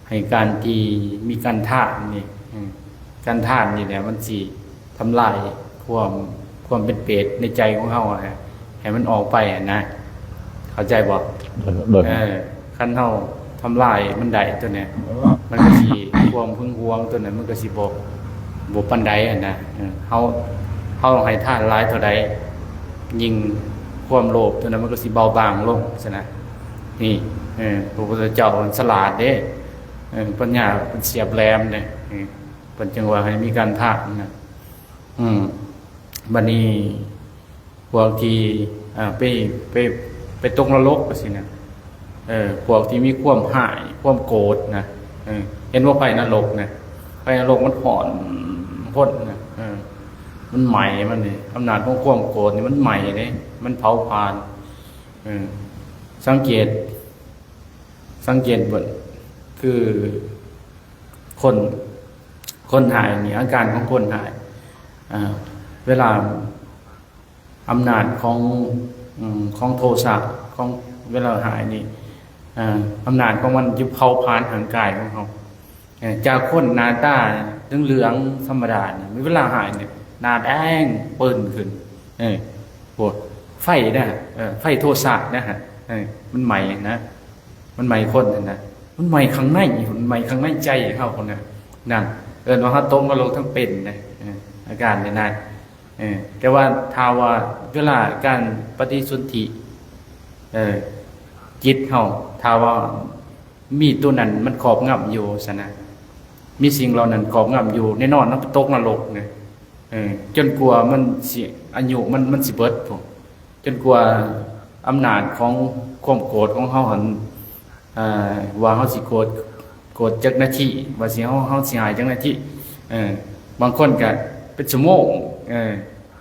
ໃຫ້ການທີ່ມີການທານນີ້ ເອີ ການທານນີ້ແຫຼະ ມັນຊິທຳລາຍຄວາມ ຄວາມເປັນເປດໃນໃຈຂອງເຮົາໃຫ້ ໃຫ້ມັນອອກໄປຫັ້ນນະ ເຂົ້າໃຈບໍ່? ໂດຍ ໂດຍ ເອີ ຄັນເຮົາທຳລາຍມັນໄດ້ຕົວນີ້ ມັນກໍຊິ ຄວາມຫຶງຫວງຕົວນັ້ນ ມັນກໍຊິບໍ່ ບໍ່ປານໃດຫັ້ນນະ ເອີ ເຮົາ ເຮົາໃຫ້ທານຫຼາຍເທົ່າໃດ ຍິ່ງຄວາມໂລບຕົວນັ້ນ ມັນກໍຊິເບົາບາງລົງຊັ້ນນະ ນີ້ ເອີ ພະພຸດທະເຈົ້າເພິ່ນສະຫຼາດເດ້ ເອີ ປັນຍາເພິ່ນສຽບແຫຼມເດ້ ເອີ ເພິ່ນຈຶ່ງວ່າໃຫ້ມີການທານນະ ອືມ ບັດນີ້ ພວກທີ່ ເອີ ໄປ ໄປ ໄປຕົກນະລົກຈັ່ງຊີ້ນະ ເອີ ພວກທີ່ມີຄວາມຮ້າຍ ຄວາມໂກດນະ ເອີ ເຫັນບໍ່ ໄຟນະລົກນະ ໄຟນະລົກມັນຮ້ອນ ຮ້ອນນະ ເອີ ມັນໄໝ້ ມັນນີ້ ອຳນາດຂອງຄວາມໂກດນີ້ມັນໄໝ້ເດ້ ມັນເຜົາຜານ ເອີ ສັງເກດ ສັງເກດເບິ່ງ ຄືຄົນ ຄົນຮ້າຍນີ້ ອາການຂອງຄົນຮ້າຍ ເອີ ເວລາ ອຳນາດຂອງ ເອີ ຂອງໂທສະ ຂອງເວລາຮ້າຍນີ້ ເອີ ອຳນາດຂອງມັນຈະເຜົາຜານຮ່າງກາຍຂອງເຮົາ ເອີ ຈາກຄົນໜ້າຕາເຫຼືອງໆທຳມະດານີ້ ເວລາຮ້າຍນີ້ ໜ້າແດງເປິ້ນຂຶ້ນ ເອີ ໂອ້ ໄຟນະ ເອີ ໄຟໂທສະນະ ເອີ ມັນໄໝ້ນະ ມັນໄໝ້ຄົນຫັ້ນນະ ມັນໄໝ້ຂ້າງໃນ ມັນໄໝ້ຂ້າງໃນໃຈເຮົາພຸ້ນນະ ນັ້ນ ເອີ້ນວ່າເຮົາຕົກນະລົກທັງເປັນນະ ເອີ ອາການແບບນັ້ນ ເອີ ແຕ່ວ່າຖ້າວ່າເວລາການປະຕິສົນທິ ເອີ ຈິດເຮົາ ຖ້າວ່າມີຕົວນັ້ນມັນຄອບງຳຢູ່ຊັ້ນນະ ມີສິ່ງເຫຼົ່ານັ້ນຄອບງຳຢູ່ ແນ່ນອນເຮົາໄປຕົກນະລົກນະ ເອີ ຈົນກວ່າມັນຊິ ອາຍຸມັນ ມັນຊິເບິດພຸ້ນ ຈົນກວ່າອຳນາດຂອງຄວາມໂກດຂອງເຮົາຫັ້ນ ເອີ ວ່າເຮົາຊິໂກດ ໂກດຈັກນາທີ ວ່າຊິ ເຮົາ ເຮົາຊິຫາຍຈັກນາທີ ເອີ ບາງຄົນກະເປັນຊົ່ວໂມງ ເອີ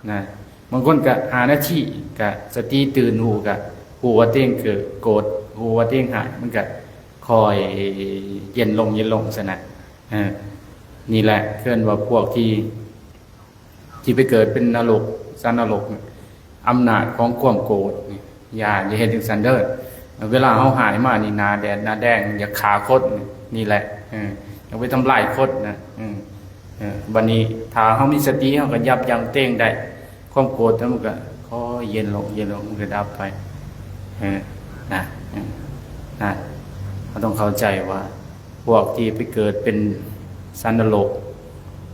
ນະ ບາງຄົນກະຫ້ານາທີ ກະສະຕິຕື່ນຮູ້ ກະຮູ້ວ່າຕົວເອງເກີດໂກດ ຮູ້ວ່າຕົວເອງຮ້າຍ ມັນກະຄ່ອຍເຢັນລົງ ເຢັນລົງຊັ້ນນະ ເອີ ນີ້ແຫຼະເອີ້ນວ່າພວກທີ່ ທີ່ໄປເກີດເປັນນະລົກ ສັດນະລົກ ອຳນາດຂອງຄວາມໂກດນີ້ ຢ່າ ຢ່າເຮັດຈັ່ງຊັ້ນເດີ້ ເວລາເຮົາຮ້າຍມານີ້ ໜ້າແດດໜ້າແດງ ຢາກຂ້າຄົນ ນີ້ແຫຼະ ເອີ ຢາກໄປທຳລາຍຄົນນະ ເອີ ເອີ ບັດນີ້ຖ້າເຮົາມີສະຕິ ເຮົາກໍຢັບຢັ້ງຕົວເອງໄດ້ ຄວາມໂກດມັນກໍຄ່ອຍເຢັນລົງ ເຢັນລົງ ມັນກໍດັບໄປ ເອີ ນະ ເອີ ນະ ເຮົາຕ້ອງເຂົ້າໃຈວ່າ ພວກທີ່ໄປເກີດເປັນສັດນະລົກ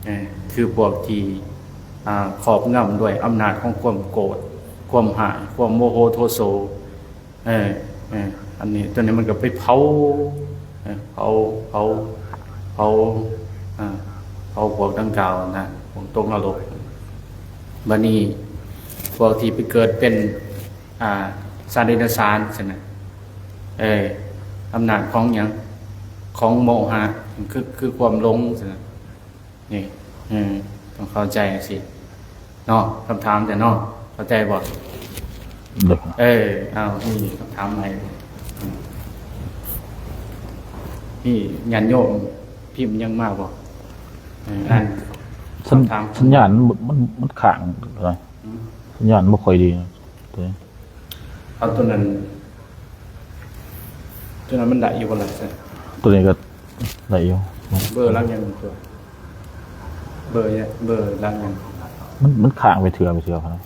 ເອີ ຄືພວກທີ່ ອາ ຄອບງຳດ້ວຍອຳນາດຂອງຄວາມໂກດ ຄວາມຮ້າຍ ຄວາມໂມໂຫໂທໂສ ເອີ ເອີ ອັນນີ້ ຕົວນີ້ມັນກໍໄປເຜົາ ເອີ ເຜົາ ເຜົາ ເຜົາ ເອີ ເຜົາພວກດັ່ງກ່າວນະ ພວກຕົກນະລົກ ບັດນີ້ພວກທີ່ໄປເກີດເປັນ ອາ ສັດເດຍລະສານຊັ້ນນະ ເອີ ອຳນາດຂອງຫຍັງ? ຂອງໂມຫະ ຄື ຄືຄວາມຫຼົງຊັ້ນນະ ນີ້ ເອີ ຕ້ອງເຂົ້າໃຈຈັ່ງຊີ້ເນາະ ຄຳຖາມແຕ່ເນາະ ເຂົ້າໃຈບໍ່? ໂດຍ ເອີ ເອົາ ນີ້ຄຳຖາມໃໝ່ ນີ້ຍາດໂຍມພິມຍັງມາບໍ່? ເອີ ອ່ານ ສັນ ຄຳຖາມ ສັນຍານມັນ ມັນ ມັນຄ້າງ ອືມ ສັນຍານບໍ່ຄ່ອຍດີ ເອົາຕົວນັ້ນ ຕົວນັ້ນມັນໄດ້ຢູ່ບໍ່ລະ? ຕົວນີ້ກໍໄດ້ຢູ່ ເບີຫຼັງຫຍັງຕົວ? ເບີຫຍັງ? ເບີຫຼັງຫຍັງ? ມັນ ມັນຄ້າງໄປເທື່ອ ໄປເທື່ອຫັ້ນນະ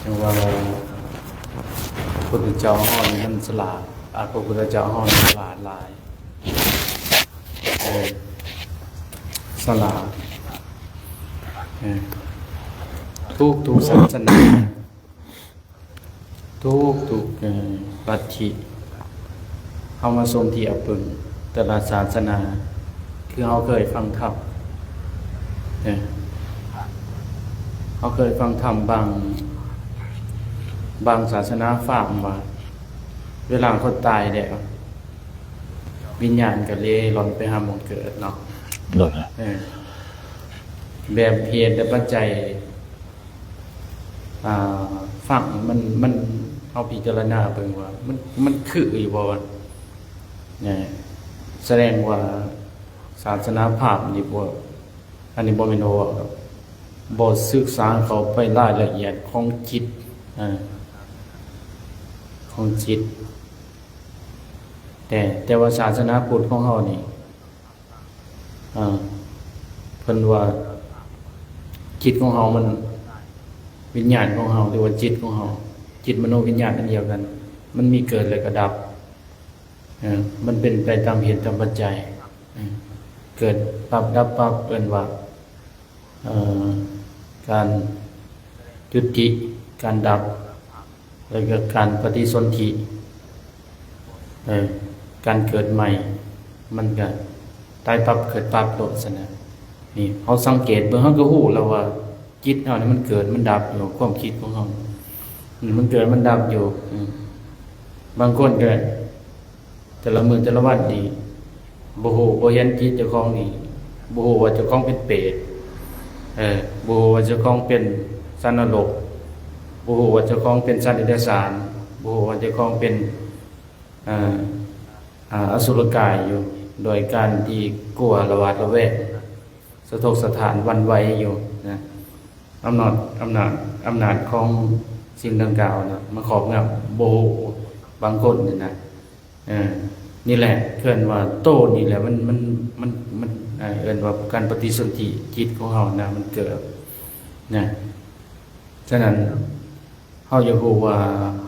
ຈັ່ງວ່າ ພະພຸດທະເຈົ້າເຮົານີ້ມັນສະຫຼາດ ອາ ພະພຸດທະເຈົ້າເຮົານີ້ສະຫຼາດຫຼາຍ. ເອີ ສະຫຼາດ ເອີ ທຸກໆສາສະໜາ ທຸກໆ ເອີ ລັດທິ ເຮົາມາສົມທຽບເບິ່ງແຕ່ລະສາສະໜາ ຄືເຮົາເຄີຍຟັງທຳ ເອີ ເຮົາເຄີຍຟັງທຳບາງ ບາງສາສະໜາຟາມວ່າ ເວລາຄົນຕາຍແລ້ວ ວິນຍານກໍເລ່ລ່ອນໄປຫາໝ່ອງເກີດເນາະ ໂດຍ ເອີ ແບບເຫດແລະປັດໄຈ ອ່າ ຟັງມັນ ມັນ ເຮົາພິຈາລະນາເບິ່ງວ່າ ມັນ ມັນຄືຢູ່ບໍ່ ແນະ ສະແດງວ່າສາສະໜາພາມນີ້ບໍ່ ອັນນີ້ບໍ່ແມ່ນເວົ້າດອກ ບໍ່ສຶກສາເຂົ້າໄປລາຍລະອຽດຂອງຈິດ ເອີ ຂອງຈິດ ແຕ່ ແຕ່ວ່າສາສະໜາພຸດຂອງເຮົານີ້ ເອີ ເພິ່ນວ່າຈິດຂອງເຮົາມັນ ວິນຍານຂອງເຮົາ ຫຼືວ່າຈິດຂອງເຮົາ ຈິດມະໂນວິນຍານອັນດຽວກັນ ມັນມີເກີດແລ້ວກໍດັບ ເອີ ມັນເປັນໄປຕາມເຫດຕາມປັດໄຈ ເອີ ເກີດປັບດັບປັບ ເອີ້ນວ່າ ເອີ ການຈຸຕິ ການດັບ ແລ້ວກໍການປະຕິສົນທິ ເອີ ການເກີດໃໝ່ ມັນກໍຕາຍປັບເກີດປັບໂລດຊັ້ນນະ. ນີ້ເຮົາສັງເກດເບິ່ງ ເຮົາກໍຮູ້ແລ້ວວ່າຈິດເຮົານີ້ມັນເກີດມັນດັບຢູ່ ຄວາມຄິດຂອງເຮົາ ອືມ ມັນເກີດມັນດັບຢູ່. ອືມ ບາງຄົນກໍ ແຕ່ລະມື້ແຕ່ລະວັນນີ້ ບໍ່ຮູ້ບໍ່ເຫັນຈິດເຈົ້າຂອງນີ້ ບໍ່ຮູ້ວ່າເຈົ້າຂອງເປັນເປດ ເອີ ບໍ່ຮູ້ວ່າເຈົ້າຂອງເປັນສັດນະລົກ ບໍ່ຮູ້ວ່າເຈົ້າຂອງເປັນສັດເດຍລະສານ ບໍ່ຮູ້ວ່າເຈົ້າຂອງເປັນ ເອີ ອາ ອະສຸລະກາຍຢູ່ ໂດຍການທີ່ກົວລະຫວາດລະແວງ ສະທົກສະທ້ານຫວັ່ນໄຫວຢູ່ນະ. ອຳນາດ ອຳນາດ ອຳນາດຂອງສິ່ງດັ່ງກ່າວນະ ມາຄອບງຳ ບໍ່ຮູ້ ບາງຄົນນີ້ນະ. ເອີ ນີ້ແຫຼະ ເອີ້ນວ່າໂຕນີ້ແຫຼະ ມັນ ມັນ ມັນ ມັນ ເອີ້ນວ່າການປະຕິສົນທິຈິດຂອງເຮົານະ ມັນເກີດນະ. ສະນັ້ນ ເຮົາຢາກຮູ້ວ່າ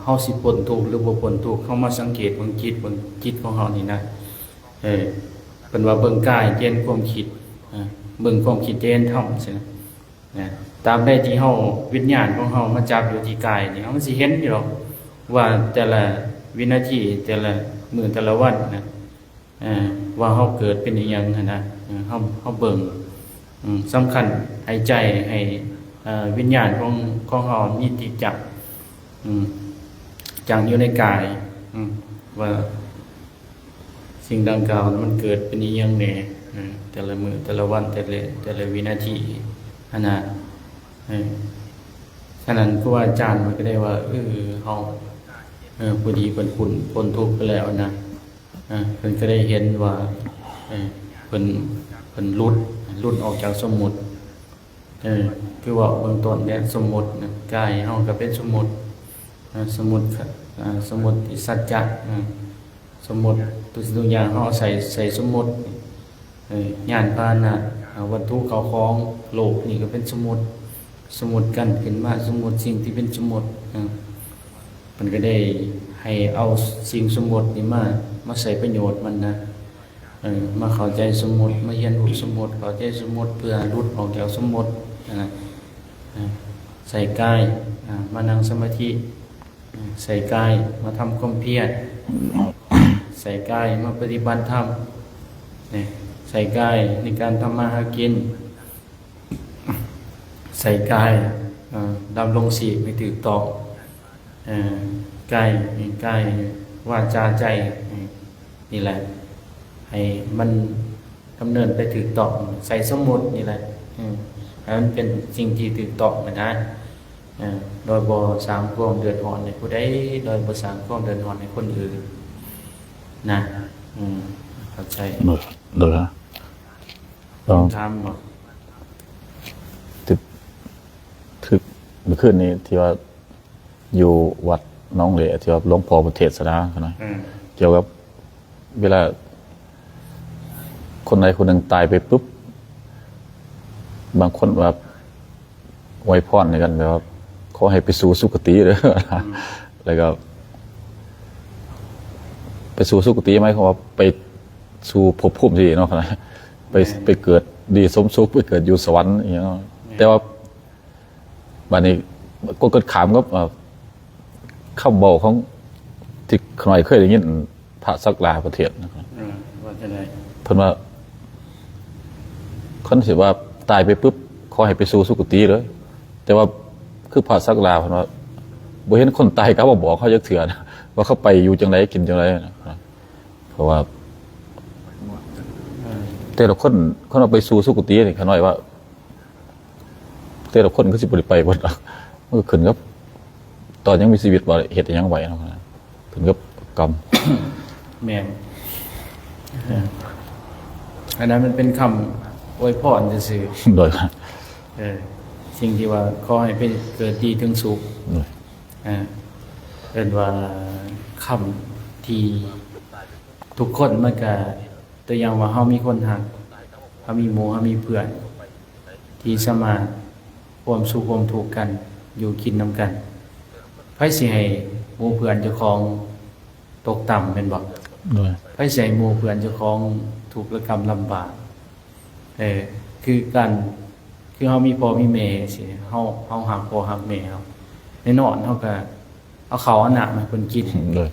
ເຮົາຊິພົ້ນທຸກ ຫຼື ບໍ່ພົ້ນທຸກ ເຮົາມາສັງເກດເບິ່ງຈິດ ເບິ່ງຈິດຂອງເຮົານີ້ນະ. ເອີ ເພິ່ນວ່າເບິ່ງກາຍຈະເຫັນຄວາມຄິດ ເອີ ເບິ່ງຄວາມຄິດຈະເຫັນທຳ ຊີ້ນະ. ນະ ຕາມໃດທີ່ເຮົາ ວິນຍານຂອງເຮົາມາຈັບຢູ່ທີ່ກາຍນີ້ ເຮົາມັນຊິເຫັນຢູ່ດອກວ່າແຕ່ລະວິນາທີ ແຕ່ລະມື້ແຕ່ລະວັນນະ ເອີ ວ່າເຮົາເກີດເປັນອີ່ຫຍັງຫັ້ນນະ. ເອີ ເຮົາ ເຮົາເບິ່ງ ອືມ ສຳຄັນໃຫ້ໃຈ ໃຫ້ ເອີ ວິນຍານຂອງ ຂອງເຮົາມີຕິດຈັກ ອືມ ຈັກຢູ່ໃນກາຍ ອືມ ວ່າ ສິ່ງດັ່ງກ່າວນັ້ນມັນເກີດເປັນອີ່ຫຍັງແດ່ ເອີ ແຕ່ລະມື້ແຕ່ລະວັນ ແຕ່ລະ ແຕ່ລະວິນາທີຫັ້ນນະ. ເອີ ສະນັ້ນ ຄູບາອາຈານເພິ່ນກໍໄດ້ວ່າ ເອີ ເຮົາ ເອີ ຜູ້ທີ່ເພິ່ນພົ້ນ ພົ້ນທຸກໄປແລ້ວນະ ເອີ ເພິ່ນກໍໄດ້ເຫັນວ່າ ເອີ ເພິ່ນ ເພິ່ນຫຼຸດ ຫຼຸດອອກຈາກສົມມຸດ ເອີ ຄືເວົ້າເບື້ອງຕົ້ນແຫຼະ ສົມມຸດນະ ກາຍເຮົາກໍເປັນສົມມຸດ ເອີ ສົມມຸດ ເອີ ສົມມຸດຕິສັດຈະ ເອີ ສົມມຸດ ທຸກສິ່ງທຸກຢ່າງເຮົາອາໄສໃສ່ສົມມຸດ ເອີ ຍານພາຫະນະ ເອີ ວັດຖຸເຂົ້າຂອງ ໂລກນີ້ກໍເປັນສົມມຸດ ສົມມຸດການຂຶ້ນມາ ສົມມຸດສິ່ງທີ່ເປັນສົມມຸດ ເອີ ເພິ່ນກໍໄດ້ໃຫ້ເອົາສິ່ງສົມມຸດນີ້ມາ ມາໃຊ້ປະໂຫຍດມັນນະ. ເອີ ມາເຂົ້າໃຈສົມມຸດ ມາຮຽນຮູ້ສົມມຸດ ເຂົ້າໃຈສົມມຸດ ເພື່ອຫຼຸດອອກຈາກສົມມຸດ ອາ ອາ ໃສ່ກາຍ ອາ ມານັ່ງສະມາທິ ອາ ໃສ່ກາຍມາທຳຄວາມພຽນ ໃສ່ກາຍມາປະຕິບັດທຳ ນີ້ ໃສ່ກາຍໃນການທຳມາຫາກິນ ໃສ່ກາຍ ເອີ ດຳລົງຊີບໃຫ້ຖືກຕ້ອງ ເອີ ກາຍ ກາຍ ວາຈາ ໃຈ ນີ້ແຫຼະ ໃຫ້ມັນດຳເນີນໄປຖືກຕ້ອງ ໃສ່ສົມມຸດນີ້ແຫຼະ ເອີ ໃຫ້ມັນເປັນສິ່ງທີ່ຖືກຕ້ອງນະ ເອີ ໂດຍບໍ່ສ້າງຄວາມເດືອດຮ້ອນໃຫ້ຜູ້ໃດ ໂດຍບໍ່ສ້າງຄວາມເດືອດຮ້ອນໃຫ້ຄົນອື່ນນະ ເອີ ເຂົ້າໃຈ ໂດຍ ໂດຍ ຕ້ອງຖາມບໍ່? ຖືກ ຖືກ ມື້ຄືນນີ້ທີ່ວ່າຢູ່ວັດໜອງເຫຼ ທີ່ວ່າຫຼວງພໍ່ເພິ່ນເທດສະນານະ ອືມ ກ່ຽວກັບເວລາຄົນໃດຄົນໜຶ່ງຕາຍໄປປຶບ ບາງຄົນວ່າອວຍພອນໃຫ້ກັນ ແບບວ່າຂໍໃຫ້ໄປສູ່ສຸຄະຕິເດີ ອືມ ແລ້ວກໍໄປສູ່ສຸຄະຕິ ໝາຍຄວາມວ່າໄປ ສູ່ພົບພູມທີ່ດີເນາະ ໄປ ແມ່ນ ໄປເກີດດີສົມສຸກ ໄປເກີດຢູ່ສະຫວັນອີ່ຫຍັງເນາະ ແມ່ນ ແຕ່ວ່າບາດນີ້ກໍເກີດຂ້າມກັບ ເອີ ຄຳເວົ້າຂອງທີ່ຂ້ານ້ອຍເຄີຍໄດ້ຍິນ ພະສັກລາປະເທດນະ ເອີ ວ່າຈັ່ງໃດ? ເພິ່ນວ່າ ຄັນຊິວ່າຕາຍໄປປຶບ ຂໍໃຫ້ໄປສູ່ສຸຄະຕິເລີຍ. ແຕ່ວ່າຄືພະສັກລາເພິ່ນວ່າ ບໍ່ເຫັນຄົນຕາຍກັບມາບອກເຮົາຈັກເທື່ອນະ ວ່າເຂົາໄປຢູ່ຈັ່ງໃດ ກິນຈັ່ງໃດນະ. ເພາະວ່າ ເອີ ແຕ່ລະຄົນ ຄັນວ່າໄປສູ່ສຸຄະຕິນີ້ ຂ້ານ້ອຍວ່າ ແຕ່ລະຄົນກໍຊິບໍ່ໄດ້ໄປເບິດດອກ. ມັນກໍຂຶ້ນກັບຕອນຍັງມີຊີວິດວ່າເຮັດອີ່ຫຍັງໄວ້ເນາະ, ຂຶ້ນກັບກຳ. ແມ່ນ. ເອີ ອັນນັ້ນມັນເປັນຄຳອວຍພອນຊື່ໆ. ໂດຍ. ເອີ ສິ່ງທີ່ວ່າຂໍໃຫ້ໄປເກີດດີເຖິງສຸກ. ໂດຍ. ເອີ ເອີ້ນວ່າຄຳທີ່ທຸກຄົນມັນກະ ຕົວຢ່າງວ່າເຮົາມີຄົນຮັກ, ເຮົາມີໝູ່, ເຮົາມີເພື່ອນທີ່ສາມາດຮ່ວມສຸກຮ່ວມທຸກກັນ, ຢູ່ກິນນຳກັນ. ໃຜຊິໃຫ້ໝູ່ເພື່ອນເຈົ້າຂອງຕົກຕ່ຳແມ່ນບໍ່? ໂດຍ. ໃຜຊິໃຫ້ໝູ່ເພື່ອນເຈົ້າຂອງທຸກລະກຳລຳບາກ? ເອີ ຄືກັນ ຄືເຮົາມີພໍ່ມີແມ່ຊີ້ ເຮົາ ເຮົາຮັກພໍ່ຮັກແມ່ເຮົາ ແນ່ນອນເຮົາກະ ເອົາເຂົ້າເອົານ້ຳໃຫ້ເພິ່ນກິນ. ໂດຍ.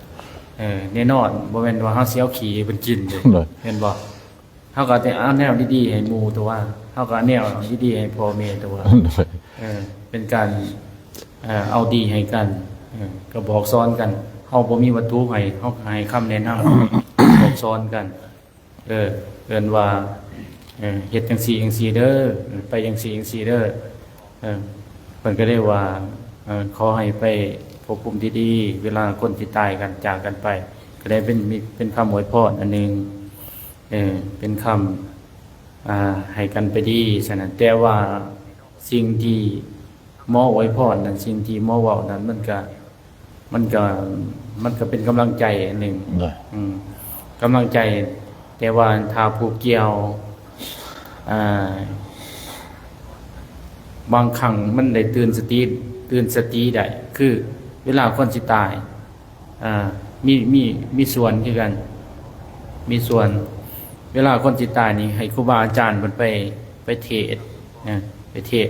ເອີ ແນ່ນອນ ບໍ່ແມ່ນວ່າເຮົາຊິເອົາຂີ້ໃຫ້ເພິ່ນກິນເດ້. ໂດຍ. ແມ່ນບໍ່? ເຮົາກໍຕ້ອງເອົາແນວດີໆໃຫ້ໝູ່ຕົວະ, ເຮົາກໍເອົາແນວດີໆໃຫ້ພໍ່ແມ່ຕົວະ. ໂດຍ. ເອີ ເປັນການ ເອີ ເອົາດີໃຫ້ກັນ, ເອີ ກໍບອກສອນກັນ. ເຮົາບໍ່ມີວັດຖຸໃຫ້ ເຮົາກໍໃຫ້ຄຳແນະນຳ ບອກສອນກັນ. ເອີ ເອີ້ນວ່າ ເອີ ເຮັດຈັ່ງຊີ້ຈັ່ງຊີ້ເດີ, ໄປຈັ່ງຊີ້ຈັ່ງຊີ້ເດີ. ເອີ ເພິ່ນກໍໄດ້ວ່າ ເອີ ຂໍໃຫ້ໄປພົບພູມທີ່ດີ, ເວລາຄົນທີ່ຕາຍກັນຈາກກັນໄປ ກໍໄດ້ເປັນ ເປັນຄຳອວຍພອນອັນໜຶ່ງ, ເອີ ເປັນຄຳ ອ່າ ໃຫ້ກັນໄປດີຊັ້ນນະ. ແຕ່ວ່າສິ່ງທີ່ ໝໍອວຍພອນນັ້ນ ສິ່ງທີ່ໝໍເວົ້ານັ້ນ ມັນກະ ມັນກະ ມັນກະເປັນກຳລັງໃຈອັນໜຶ່ງ. ໂດຍ. ອືມ ກຳລັງໃຈ, ແຕ່ວ່າຖ້າຜູ້ກ່ຽວ ອ່າ ບາງຄັ້ງມັນໄດ້ຕື່ນສະຕິ ຕື່ນສະຕິໄດ້ ຄືເວລາຄົນຊິຕາຍ ອ່າ ມີ ມີ ມີສ່ວນຄືກັນ ມີສ່ວນ. ເວລາຄົນຊິຕາຍນີ້ ໃຫ້ຄູບາອາຈານເພິ່ນໄປ ໄປເທດນະ ໄປເທດ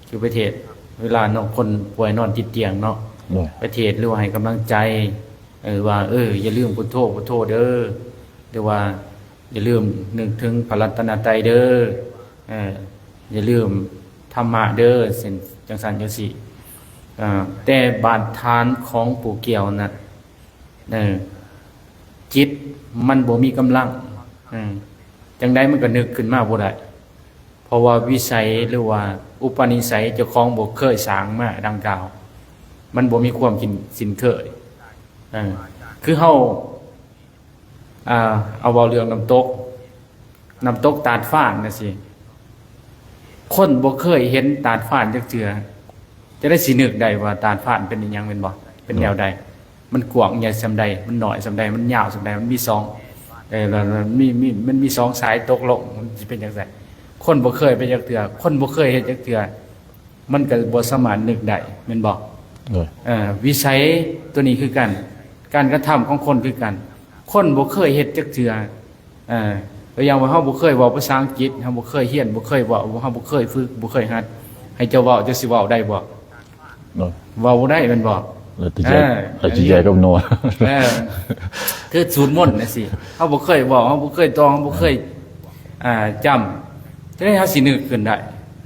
ຄືໄປເທດ ເວລາເນາະ ຄົນປ່ວຍນອນຕິດຕຽງເນາະ ໂດຍ ໄປເທດ ຫຼືວ່າໃຫ້ກຳລັງໃຈ ເອີ ວ່າ ເອີ ຢ່າລືມພຸດໂທ ພຸດໂທເດີ ຫຼືວ່າຢ່າລືມນຶກເຖິງພະລັດຕະນະໄຕເດີ ເອີ ຢ່າລືມທຳມະເດີ ເຊັ່ນ ຈັ່ງຊັ້ນຈັ່ງຊີ້. ເອີ ແຕ່ບາດຖານຂອງຜູ້ກ່ຽວນັ້ນ ເອີ ຈິດມັນບໍ່ມີກຳລັງ ເອີ ຈັ່ງໃດມັນກໍນຶກຂຶ້ນມາບໍ່ໄດ້ ເພາະວ່າວິໄສ ຫຼືວ່າອຸປະນິໄສເຈົ້າຂອງບໍ່ເຄີຍສ້າງມາດັ່ງກ່າວ ມັນບໍ່ມີຄວາມຊິນ ຊິນເຄີຍ. ເອີ ຄືເຮົາ ອ່າ ເອົາເວົ້າເລື່ອງນ້ຳຕົກ ນ້ຳຕົກຕາດຟານຈັ່ງຊີ້ ຄົນບໍ່ເຄີຍເຫັນຕາດຟານຈັກເທື່ອ ຈະໄດ້ຊິນຶກໄດ້ວ່າຕາດຟານເປັນອີ່ຫຍັງແມ່ນບໍ່? ເປັນແນວໃດ? ມັນກວ້າງໃຫຍ່ສ່ຳໃດ? ມັນນ້ອຍສ່ຳໃດ? ມັນຍາວສ່ຳໃດ? ມັນມີສອງ ເອີ ແລ້ວ ແລ້ວມີ ມີ ມັນມີສອງສາຍຕົກລົງ ມັນຊິເປັນຈັ່ງໃດ? ຄົນບໍ່ເຄີຍເປັນຈັກເທື່ອ ຄົນບໍ່ເຄີຍເຮັດຈັກເທື່ອ ມັນກໍບໍ່ສາມາດນຶກໄດ້ແມ່ນບໍ່? ໂດຍ. ເອີ ວິໄສຕົວນີ້ຄືກັນ ການກະທຳຂອງຄົນຄືກັນ ຄົນບໍ່ເຄີຍເຮັດຈັກເທື່ອ. ເອີ ຕົວຢ່າງວ່າເຮົາບໍ່ເຄີຍເວົ້າພາສາອັງກິດ ເຮົາບໍ່ເຄີຍຮຽນ ບໍ່ເຄີຍເວົ້າ ເຮົາບໍ່ເຄີຍຝຶກ ບໍ່ເຄີຍຫັດ ໃຫ້ເຈົ້າເວົ້າ ເຈົ້າຊິເວົ້າໄດ້ບໍ່? ໂດຍ. ເວົ້າບໍ່ໄດ້ແມ່ນບໍ່? ແລ້ວແຕ່ໃຈ ເອີ ແລ້ວແຕ່ໃຈກຳນົດ ເອີ ຄືສູດມົນຈັ່ງຊີ້ ເຮົາບໍ່ເຄີຍເວົ້າ ເຮົາບໍ່ເຄີຍທ່ອງ ເຮົາບໍ່ເຄີຍ ອ່າ ຈຳ ຈັ່ງໃດເຮົາຊິນຶກຂຶ້ນໄດ້?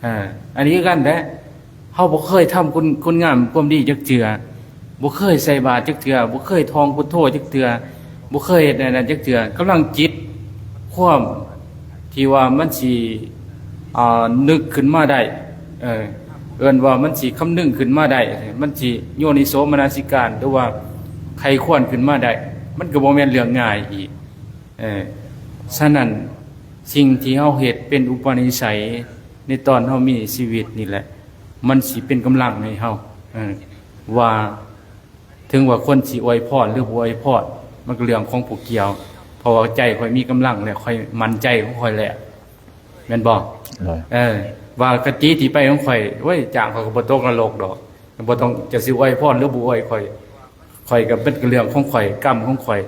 ເອີ ອັນນີ້ຄືກັນແຫຼະ ເຮົາບໍ່ເຄີຍທຳຄຸນ ຄຸນງາມຄວາມດີຈັກເທື່ອ ບໍ່ເຄີຍໃສ່ບາດຈັກເທື່ອ ບໍ່ເຄີຍທ່ອງພຸດໂທຈັກເທື່ອ ບໍ່ເຄີຍເຮັດອັນນັ້ນຈັກເທື່ອ ກຳລັງຈິດ ຄວາມທີ່ວ່າມັນຊິ ອ່າ ນຶກຂຶ້ນມາໄດ້ ເອີ ເອີ້ນວ່າມັນຊິຄຳນຶງຂຶ້ນມາໄດ້ ມັນຊິໂຍນິໂສມະນະສິການ ຫຼືວ່າໃຄ່ຄວນຂຶ້ນມາໄດ້ ມັນກໍບໍ່ແມ່ນເລື່ອງງ່າຍອີກ. ເອີ ສະນັ້ນ ສິ່ງທີ່ເຮົາເຮັດເປັນອຸປະນິໄສໃນຕອນເຮົາມີຊີວິດນີ້ແຫຼະ ມັນຊິເປັນກຳລັງໃຫ້ເຮົາ ເອີ ວ່າ ເຖິງວ່າຄົນຊິອວຍພອນ ຫຼື ບໍ່ອວຍພອນ ມັນກໍເລື່ອງຂອງຜູ້ກ່ຽວ ເພາະວ່າໃຈຂ້ອຍມີກຳລັງແລ້ວ ຂ້ອຍໝັ້ນໃຈຂອງຂ້ອຍແລ້ວ ແມ່ນບໍ່? ໂດຍ. ເອີ ວ່າຄະຕິທີ່ໄປຂອງຂ້ອຍ ໂອ້ຍ ຈ້າງຂ້ອຍກໍບໍ່ຕົກນະລົກດອກ ບໍ່ຕ້ອງ ຈະຊິອວຍພອນ ຫຼື ບໍ່ອວຍຂ້ອຍ ຂ້ອຍກໍເປັນເລື່ອງຂອງຂ້ອຍ ກຳຂອງຂ້ອຍ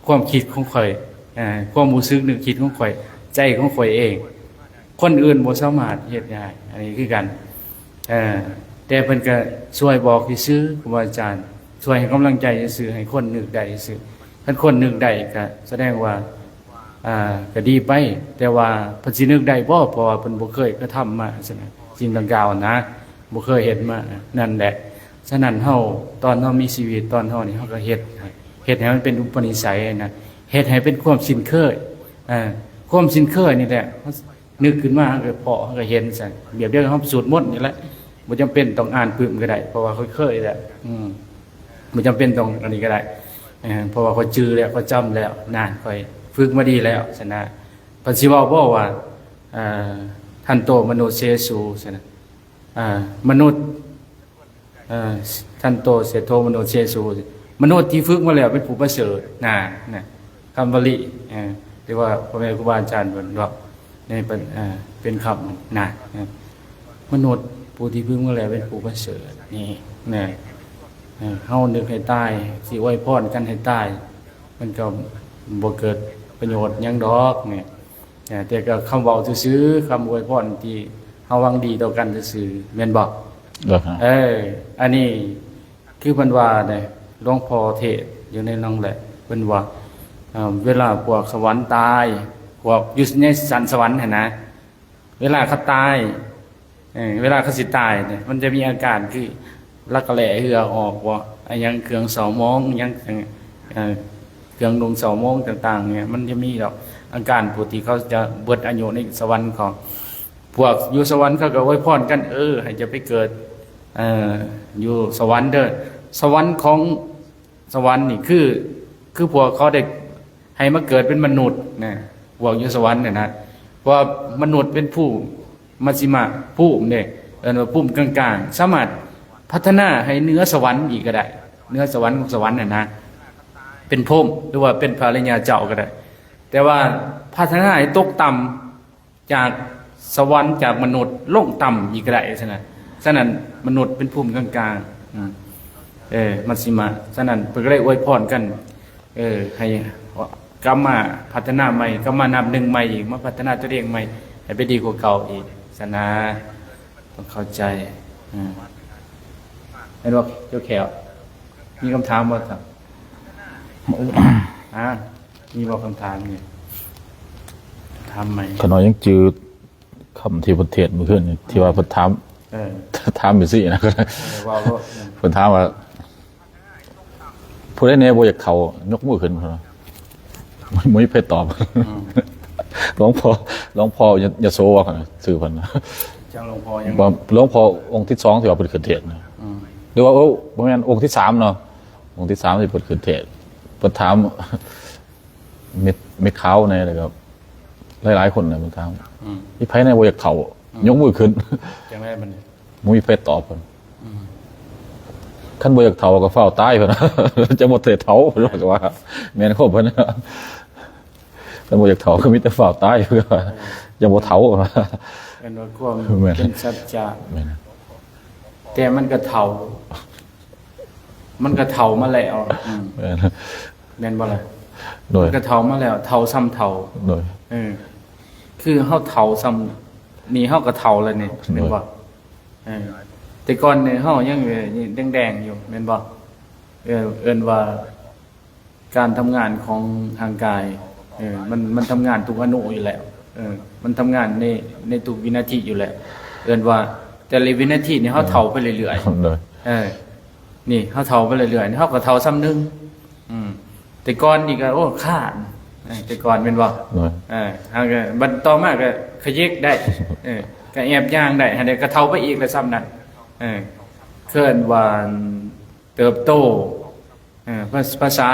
ຄວາມຄິດຂອງຂ້ອຍ ເອີ ຄວາມຮູ້ສຶກນຶກຄິດຂອງຂ້ອຍ ໃຈຂອງຂ້ອຍເອງ ຄົນອື່ນບໍ່ສາມາດເຮັດໄດ້ ອັນນີ້ຄືກັນ. ເອີ ແຕ່ເພິ່ນກໍຊ່ວຍບອກຊື່ໆ ຄູບາອາຈານ ຊ່ວຍໃຫ້ກຳລັງໃຈຊື່ໆ ໃຫ້ຄົນນຶກໄດ້ຊື່ໆ. ຄັນຄົນນຶກໄດ້ກໍສະແດງວ່າ ອ່າ ກໍດີໄປ, ແຕ່ວ່າເພິ່ນຊິນຶກໄດ້ບໍ່? ເພາະວ່າເພິ່ນບໍ່ເຄີຍກະທຳມາຊັ້ນນະ, ສິ່ງດັ່ງກ່າວນະ ບໍ່ເຄີຍເຮັດມາ. ນັ້ນແຫຼະ, ສະນັ້ນເຮົາ ຕອນເຮົາມີຊີວິດ ຕອນເຮົານີ້ ເຮົາກໍເຮັດ ເຮັດໃຫ້ມັນເປັນອຸປະນິໄສນະ, ເຮັດໃຫ້ເປັນຄວາມຊິນເຄີຍ. ເອີ ຄວາມຊິນເຄີຍນີ້ແຫຼະ ນຶກຂຶ້ນມາ ເຮົາກໍພໍ້ ເຮົາກໍເຫັນຊັ້ນ. ແບບດຽວກັບເຮົາສວດມົນນີ້ແຫຼະ, ບໍ່ຈຳເປັນຕ້ອງອ່ານປຶ້ມກໍໄດ້ ເພາະວ່າຂ້ອຍເຄີຍແລ້ວ. ອືມ ບໍ່ຈຳເປັນຕ້ອງອັນນີ້ກໍໄດ້ ເພາະວ່າຂ້ອຍຈື່ແລ້ວ ຂ້ອຍຈຳແລ້ວນະ, ຂ້ອຍຝຶກມາດີແລ້ວຊັ້ນນະ. ເພິ່ນຊິເວົ້າບໍ່ວ່າ ເອີ ທັນໂຕມະໂນເຊສຸຊັ້ນນະ, ເອີ ມະນຸດ ເອີ ທັນໂຕເສໂທມະໂນເຊສຸ ມະນຸດທີ່ຝຶກມາແລ້ວເປັນຜູ້ປະເສີດນະ, ນະ ຄຳວະລີ ເອີ ທີ່ວ່າພໍ່ແມ່ຄູບາອາຈານເພິ່ນເວົ້າໃນ ເອີ ເປັນຄຳນະ, ເອີ ມະນຸດຜູ້ທີ່ຝຶກມາແລ້ວເປັນຜູ້ປະເສີດນີ້ນະ. ເອີ ເຮົານຶກໃຫ້ຕາຍ ຊິອວຍພອນກັນໃຫ້ຕາຍ ມັນກໍບໍ່ເກີດປະໂຫຍດຫຍັງດອກນີ້. ເອີ ແຕ່ກໍຄຳເວົ້າຊື່ໆ ຄຳອວຍພອນທີ່ເຮົາຫວັງດີຕໍ່ກັນຊື່ໆ ແມ່ນບໍ່? ເອີ ເອີ ອັນນີ້ຄືເພິ່ນວ່າເດ້ ຫຼວງພໍ່ເທດຢູ່ໃນນັ້ນແຫຼະ ເພິ່ນວ່າ ເອີ ເວລາພວກສະຫວັນຕາຍ ພວກຢູ່ໃນສັນສະຫວັນຫັ້ນນະ ເວລາເຂົາຕາຍ ເອີ ເວລາເຂົາຊິຕາຍນີ້ ມັນຈະມີອາການຄືລັກແຫຼເຫື່ອອອກບໍ່ ອາຫຍັງເຄື່ອງເສົ້າໝອງ ຫຍັງ ເອີ ເຄື່ອງນຸ່ງເສົ້າໝອງຕ່າງໆນີ້ ມັນຈະມີດອກອາການຜູ້ທີ່ເຂົາຈະເບິດອາຍຸໃນສະຫວັນເຂົາ. ພວກຢູ່ສະຫວັນເຂົາກໍອວຍພອນກັນ ເອີ ໃຫ້ຈະໄປເກີດ ເອີ ຢູ່ສະຫວັນເດີ ສະຫວັນຂອງ ສະຫວັນນີ້ຄື ຄືພວກເຂົາໄດ້ໃຫ້ມາເກີດເປັນມະນຸດນະ ພວກຢູ່ສະຫວັນນີ້ນະ. ເພາະວ່າມະນຸດເປັນພູມ ມັດຊິມະພູມເດ້ ເອີ້ນວ່າພູມກາງໆ ສາມາດພັດທະນາໃຫ້ເໜືອສະຫວັນອີກກໍໄດ້ ເໜືອສະຫວັນຂອງສະຫວັນຫັ້ນນະ ເປັນພົມ ຫຼືວ່າເປັນພະອະລິຍະເຈົ້າກໍໄດ້. ແຕ່ວ່າພັດທະນາໃຫ້ຕົກຕ່ຳ ຈາກສະຫວັນ ຈາກມະນຸດລົງຕ່ຳອີກກໍໄດ້ຊັ້ນນະ. ສະນັ້ນ ມະນຸດເປັນພູມກາງໆ ອືມ ເອີ ມັດຊິມະ. ສະນັ້ນ ເພິ່ນກໍເລີຍອວຍພອນກັນ ເອີ ໃຫ້ກັບມາພັດທະນາໃໝ່ ກັບມານັບໜຶ່ງໃໝ່ອີກ ມາພັດທະນາຕົວເອງໃໝ່ ໃຫ້ໄປດີກວ່າເກົ່າອີກຊັ້ນນະ. ຕ້ອງເຂົ້າໃຈ ອືມ ແມ່ນບໍ່? ເຈົ້າແຂວ ມີຄຳຖາມບໍ່? ອາ ມີບໍ່ຄຳຖາມນີ້? ຖາມໃໝ່. ຂ້ານ້ອຍຍັງຈື່ຄຳທີ່ເພິ່ນເທດມື້ຄືນນີ້ ທີ່ວ່າເພິ່ນຖາມ ເອີ ຖາມຈັ່ງຊີ້ນະ ເອີ ເວົ້າໂລດ ເອີ ເພິ່ນຖາມວ່າ ຜູ້ໃດແດ່ບໍ່ຢາກເຖົ້າ ຍົກມືຂຶ້ນ ບໍ່ມີໃຜຕອບ. ອືມ ຫຼວງພໍ່ ຫຼວງພໍ່ຍະ ຍະໂສວ່າ ຊື່ເພິ່ນ ຈັກ ຫຼວງພໍ່ຫຍັງ? ວ່າ ຫຼວງພໍ່ອົງທີສອງທີ່ວ່າເພິ່ນຂຶ້ນເທດນະ ອືມ ຫຼືວ່າ ໂອ້ ບໍ່ແມ່ນ ອົງທີສາມເນາະ ອົງທີສາມທີ່ເພິ່ນຂຶ້ນເທດ ເພິ່ນຖາມ ແມ່ ແມ່ຂາວແດ່ ແລ້ວກໍຫຼາຍໆຄົນນະ ເພິ່ນຖາມ ອືມ ມີໃຜແດ່ບໍ່ຢາກເຖົ້າ ອືມ ຍົກມືຂຶ້ນ ຈັ່ງໃດບັດນີ້ ບໍ່ມີໃຜຕອບເພິ່ນ ອືມ ຄັນບໍ່ຢາກເຖົ້າກໍຟ້າວຕາຍເພິ່ນ ຈັ່ງບໍ່ໄດ້ເຖົ້າ ເພິ່ນວ່າ ແມ່ນຄວາມເພິ່ນ ຄັນບໍ່ຢາກເຖົ້າກໍມີແຕ່ຟ້າວຕາຍ ເພິ່ນວ່າ ຈັ່ງບໍ່ເຖົ້າ ເພິ່ນວ່າ ເປັນຄວາມ ແມ່ນ ເປັນສັດຈະ ແມ່ນ ແຕ່ມັນກໍເຖົ້າ ມັນກໍເຖົ້າມາແລ້ວ ອືມ ແມ່ນ ແມ່ນບໍ່ລະ? ໂດຍ ມັນກໍເຖົ້າມາແລ້ວ ເຖົ້າຊ້ຳເຖົ້າ ໂດຍ ເອີ ຄືເຮົາເຖົ້າຊ້ຳນີ້ ເຮົາກໍເຖົ້າແລ້ວນີ້ ໂດຍ ແມ່ນບໍ່? ເອີ ແຕ່ກ່ອນນີ້ເຮົາຍັງ ເອີ ແດງໆຢູ່ ແມ່ນບໍ່? ເອີ ເອີ້ນວ່າ ການທຳງານຂອງຮ່າງກາຍ ເອີ ມັນ ມັນທຳງານທຸກອະນຸຢູ່ແລ້ວ ເອີ ມັນທຳງານໃນ ໃນທຸກວິນາທີຢູ່ແລ້ວ ເອີ້ນວ່າແຕ່ລະວິນາທີນີ້ເຮົາເຖົ້າໄປເລື້ອຍໆ ໂດຍ ເອີ ນີ້ເຮົາເຖົ້າໄປເລື້ອຍໆ ເຮົາກໍເຖົ້າຊ້ຳໜຶ່ງ ອືມ ແຕ່ກ່ອນນີ້ກໍ ໂອ້ ຄ້ານ ເອີ ແຕ່ກ່ອນແມ່ນບໍ່? ໂດຍ ເອີ ເຮົາກໍ ບັດຕໍ່ມາກໍຂະເຫຍົກໄດ້ ເອີ ກໍແອບຍ່າງໄດ້ ຫັ້ນແຫຼະ ກໍເຖົ້າໄປອີກແລ້ວຊ້ຳນັ້ນ ເອີ ເອີ້ນວ່າເຕີບໂຕ ເອີ ພາ ພາສາ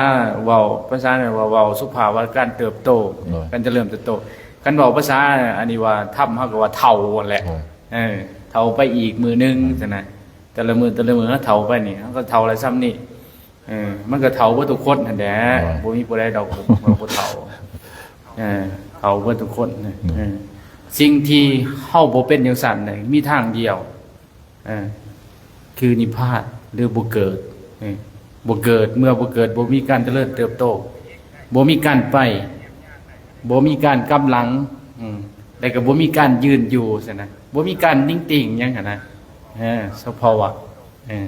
ເວົ້າ ພາສານັ້ນວ່າເວົ້າສຸພາບວ່າການເຕີບໂຕ ໂດຍ ການຈະເລີນເຕີບໂຕ. ຄັນເວົ້າພາສາອັນນີ້ວ່າທຳ ເຮົາກໍວ່າເຖົ້າຫັ້ນແຫຼະ ໂດຍ ເອີ ເຖົ້າໄປອີກມື້ໜຶ່ງ ໂດຍ ຊັ້ນນະ ແຕ່ລະມື້ ແຕ່ລະມື້ເຮົາເຖົ້າໄປນີ້ ເຮົາກໍເຖົ້າລະສ່ຳນີ້ ເອີ ມັນກໍເຖົ້າເບິດທຸກຄົນຫັ້ນແຫຼະ ໂດຍ ບໍ່ມີຜູ້ໃດດອກ ບໍ່ ບໍ່ເຖົ້າ ເອີ ເຖົ້າເບິດທຸກຄົນ ໂດຍ ເອີ ສິ່ງທີ່ເຮົາບໍ່ເປັນຈັ່ງຊັ້ນນະ ມີທາງດຽວ ເອີ ຄືນິບພານ ຫຼື ບໍ່ເກີດ ເອີ ບໍ່ເກີດ ເມື່ອບໍ່ເກີດ ບໍ່ມີການຈະເລີນເຕີບໂຕ ບໍ່ມີການໄປ ບໍ່ມີການກັບຫຼັງ ອືມ ແລະກໍບໍ່ມີການຢືນຢູ່ຊັ້ນນະ ບໍ່ມີການນິ່ງຕິ່ງຫຍັງຫັ້ນນະ ເອີ ສະພາວະ ເອີ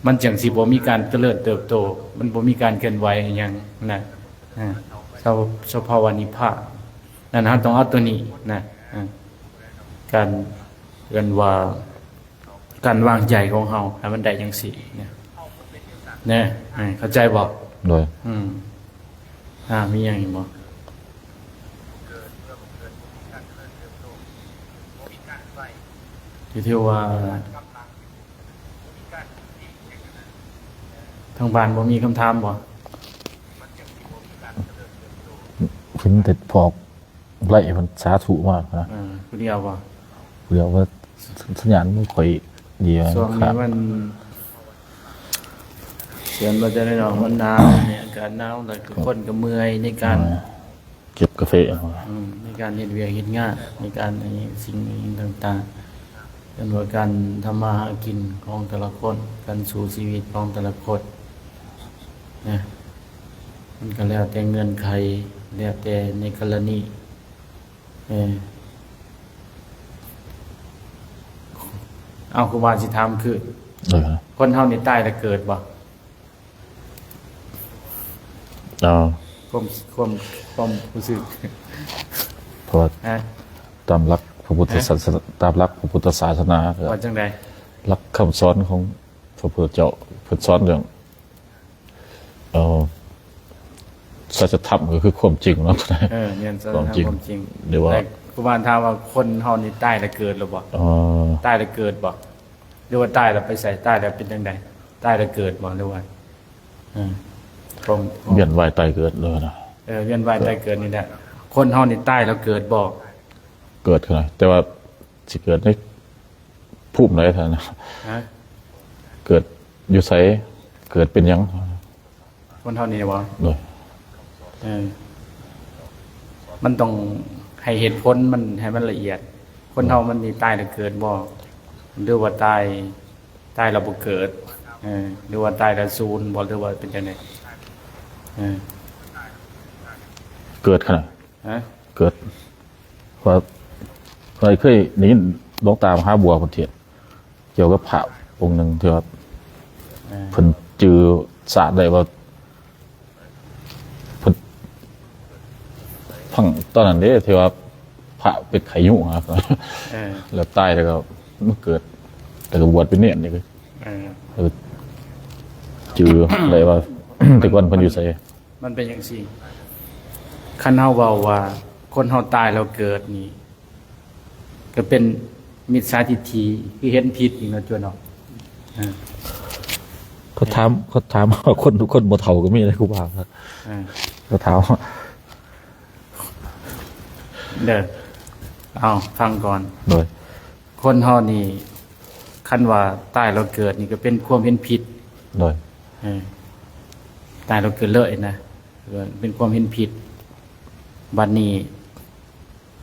ມັນຈັ່ງຊິບໍ່ມີການຈະເລີນເຕີບໂຕ, ມັນບໍ່ມີການເຄື່ອນໄຫວອີ່ຫຍັງນະ. ອາ ສະ ສະພາວະນິບພານນັ້ນ ເຮົາຕ້ອງເອົາຕົວນີ້ນະ. ອາ ການ ເອີ້ນວ່າ ການວາງໃຈຂອງເຮົາໃຫ້ມັນໄດ້ຈັ່ງຊີ້ນະ ນະ. ເຂົ້າໃຈບໍ່? ໂດຍ. ອືມ ອາ ມີຫຍັງອີກບໍ່? ທີ່ ທີ່ວ່າ ທາງບ້ານບໍ່ມີຄຳຖາມບໍ່? ເຫັນແຕ່ພວກໄລເພິ່ນສາທຸມານະ. ເອີ ຜູ້ດຽວບໍ່? ຜູ້ດຽວວ່າ ສ- ສັນຍານມັນຄ່ອຍດີ. ຊ່ວງນີ້ມັນ ເພິ່ນວ່າຈະໄດ້ເນາະ ມັນໜາວ ໃນອາກາດໜາວ ແລ້ວກໍຄົນກໍເມື່ອຍໃນການ ເອີ ເກັບກາເຟ ອືມ ໃນການເຮັດວຽກເຮັດງານ ໃນການ ອັນນີ້ ສິ່ງຕ່າງໆ ເອີ້ນວ່າການທຳມາຫາກິນຂອງແຕ່ລະຄົນ ການສູ້ຊີວິດຂອງແຕ່ລະຄົນນະ. ມັນກໍແລ້ວແຕ່ເງື່ອນໄຂ ແລ້ວແຕ່ໃນກໍລະນີ. ເອີ ເອົາ ຄູບາຊິຖາມຄືນ ເອີ ຄົນເຮົານີ້ຕາຍແລ້ວເກີດບໍ່? ເອົາ ຄວາມ ຄວາມ ຄວາມຮູ້ສຶກ ເພາະວ່າ ຮະ ຕາມຫຼັກພະພຸດທະ ຮະ ສາສະໜາ ຕາມຫຼັກພະພຸດທະສາສະໜາ ວ່າຈັ່ງໃດ? ຫຼັກຄຳສອນຂອງພະພຸດທະເຈົ້າ ເພິ່ນສອນເລື່ອງ ເອີ ສັດຈະທຳກໍຄືຄວາມຈິງເນາະ. ເອີ ແມ່ນ ສັດຈະທຳ ຄວາມຈິງ ຄວາມຈິງ ຫຼືວ່າ ແຕ່ຄູບາຖາມວ່າຄົນເຮົານີ້ຕາຍແລ້ວເກີດຫຼືບໍ່? ອໍ ຕາຍແລ້ວເກີດບໍ່? ຫຼືວ່າຕາຍແລ້ວໄປໃສ? ຕາຍແລ້ວເປັນຈັ່ງໃດ? ຕາຍແລ້ວເກີດບໍ່? ຫຼືວ່າ ເອີ ຄວາມ ວຽນວ່າຍຕາຍເກີດເລີຍນະ. ເອີ ວຽນວ່າຍຕາຍເກີດນີ້ແຫຼະ. ຄົນເຮົານີ້ຕາຍແລ້ວເກີດບໍ່? ເກີດ ແຕ່ວ່າຊິເກີດໃນ ພູມໃດທ່ານ? ຮະ? ເກີດຢູ່ໃສ? ເກີດເປັນຫຍັງ? ຄົນເຮົານີ້ບໍ່? ໂດຍ. ເອີ ມັນຕ້ອງໃຫ້ເຫດຜົນມັນໃຫ້ມັນລະອຽດ. ຄົນເຮົາມັນມີຕາຍແລ້ວເກີດບໍ່? ຫຼືວ່າຕາຍ ຕາຍແລ້ວບໍ່ເກີດ? ເອີ ຫຼືວ່າຕາຍແລ້ວສູນບໍ່? ຫຼືວ່າເປັນຈັ່ງໃດ? ເອີ ເກີດຂະໜາດ ຮະ? ເກີດ ວ່າ ຂ້ອຍເຄີຍໄດ້ຍິນຫຼວງຕາມະຫາບົວເພິ່ນເທດ ກ່ຽວກັບພະອົງໜຶ່ງທີ່ວ່າ ເອີ ເພິ່ນຈື່ຊາດໄດ້ວ່າ ເພິ່ນ ຟັງຕອນນັ້ນເດ້ ທີ່ວ່າພະເປັນໄຂ້ຍຸງຫັ້ນນະ ເອີ ແລ້ວຕາຍ ແລ້ວກໍມາເກີດ ແລ້ວກໍບວດເປັນເນນອີກ ເອີ ແລ້ວຈື່ໄດ້ວ່າ ແຕ່ກ່ອນເພິ່ນຢູ່ໃສ. ມັນເປັນຈັ່ງຊີ້ ຄັນເຮົາເວົ້າວ່າຄົນເຮົາຕາຍແລ້ວເກີດນີ້ ກໍເປັນມິດສາທິດຖິ ຄືເຫັນຜິດນີ້ເນາະ ຈວນເນາະ. ເອີ ເຂົາຖາມ ເຂົາຖາມວ່າຄົນ ຄົນບໍ່ເຖົ້າກໍມີເດ້ຄູບາ. ເອີ ເຂົາຖາມ ເດີ ເອົາ ຟັງກ່ອນ ໂດຍ. ຄົນເຮົານີ້ ຄັນວ່າຕາຍແລ້ວເກີດນີ້ກໍເປັນຄວາມເຫັນຜິດ. ໂດຍ. ເອີ ຕາຍແລ້ວເກີດເລີຍນະ ເປັນຄວາມເຫັນຜິດ. ບັດນີ້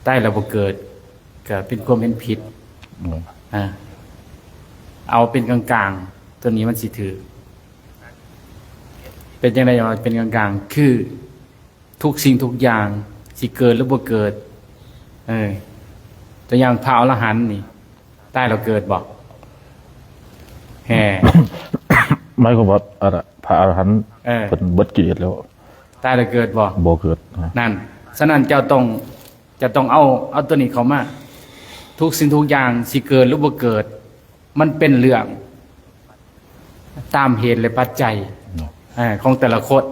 ຕາຍແລ້ວບໍ່ເກີດ ກໍເປັນຄວາມເຫັນຜິດ. ໂດຍ. ອາ ເອົາເປັນກາງໆ ຕົວນີ້ມັນຊິຖືກ. ເປັນຈັ່ງໃດວ່າເປັນກາງໆ? ຄື ທຸກສິ່ງທຸກຢ່າງ ຊິເກີດຫຼືບໍ່ເກີດ. ເອີ ຕົວຢ່າງພະອໍລະຫັນນີ້ ຕາຍແລ້ວເກີດບໍ່? ແຮ ໝາຍຄວາມວ່າ ອະ ພະອໍລະຫັນ ເອີ ເພິ່ນເບິດກິເລດແລ້ວ ຕາຍແລ້ວເກີດບໍ່? ບໍ່ເກີດ. ນັ້ນ ສະນັ້ນເຈົ້າຕ້ອງ ເຈົ້າຕ້ອງເອົາ ເອົາຕົວນີ້ເຂົ້າມາ ທຸກສິ່ງທຸກຢ່າງຊິເກີດຫຼືບໍ່ເກີດ ມັນເປັນເລື່ອງຕາມເຫດ ແລະ ປັດໄຈ ເນາະ ເອີ ຂອງແຕ່ລະຄົນ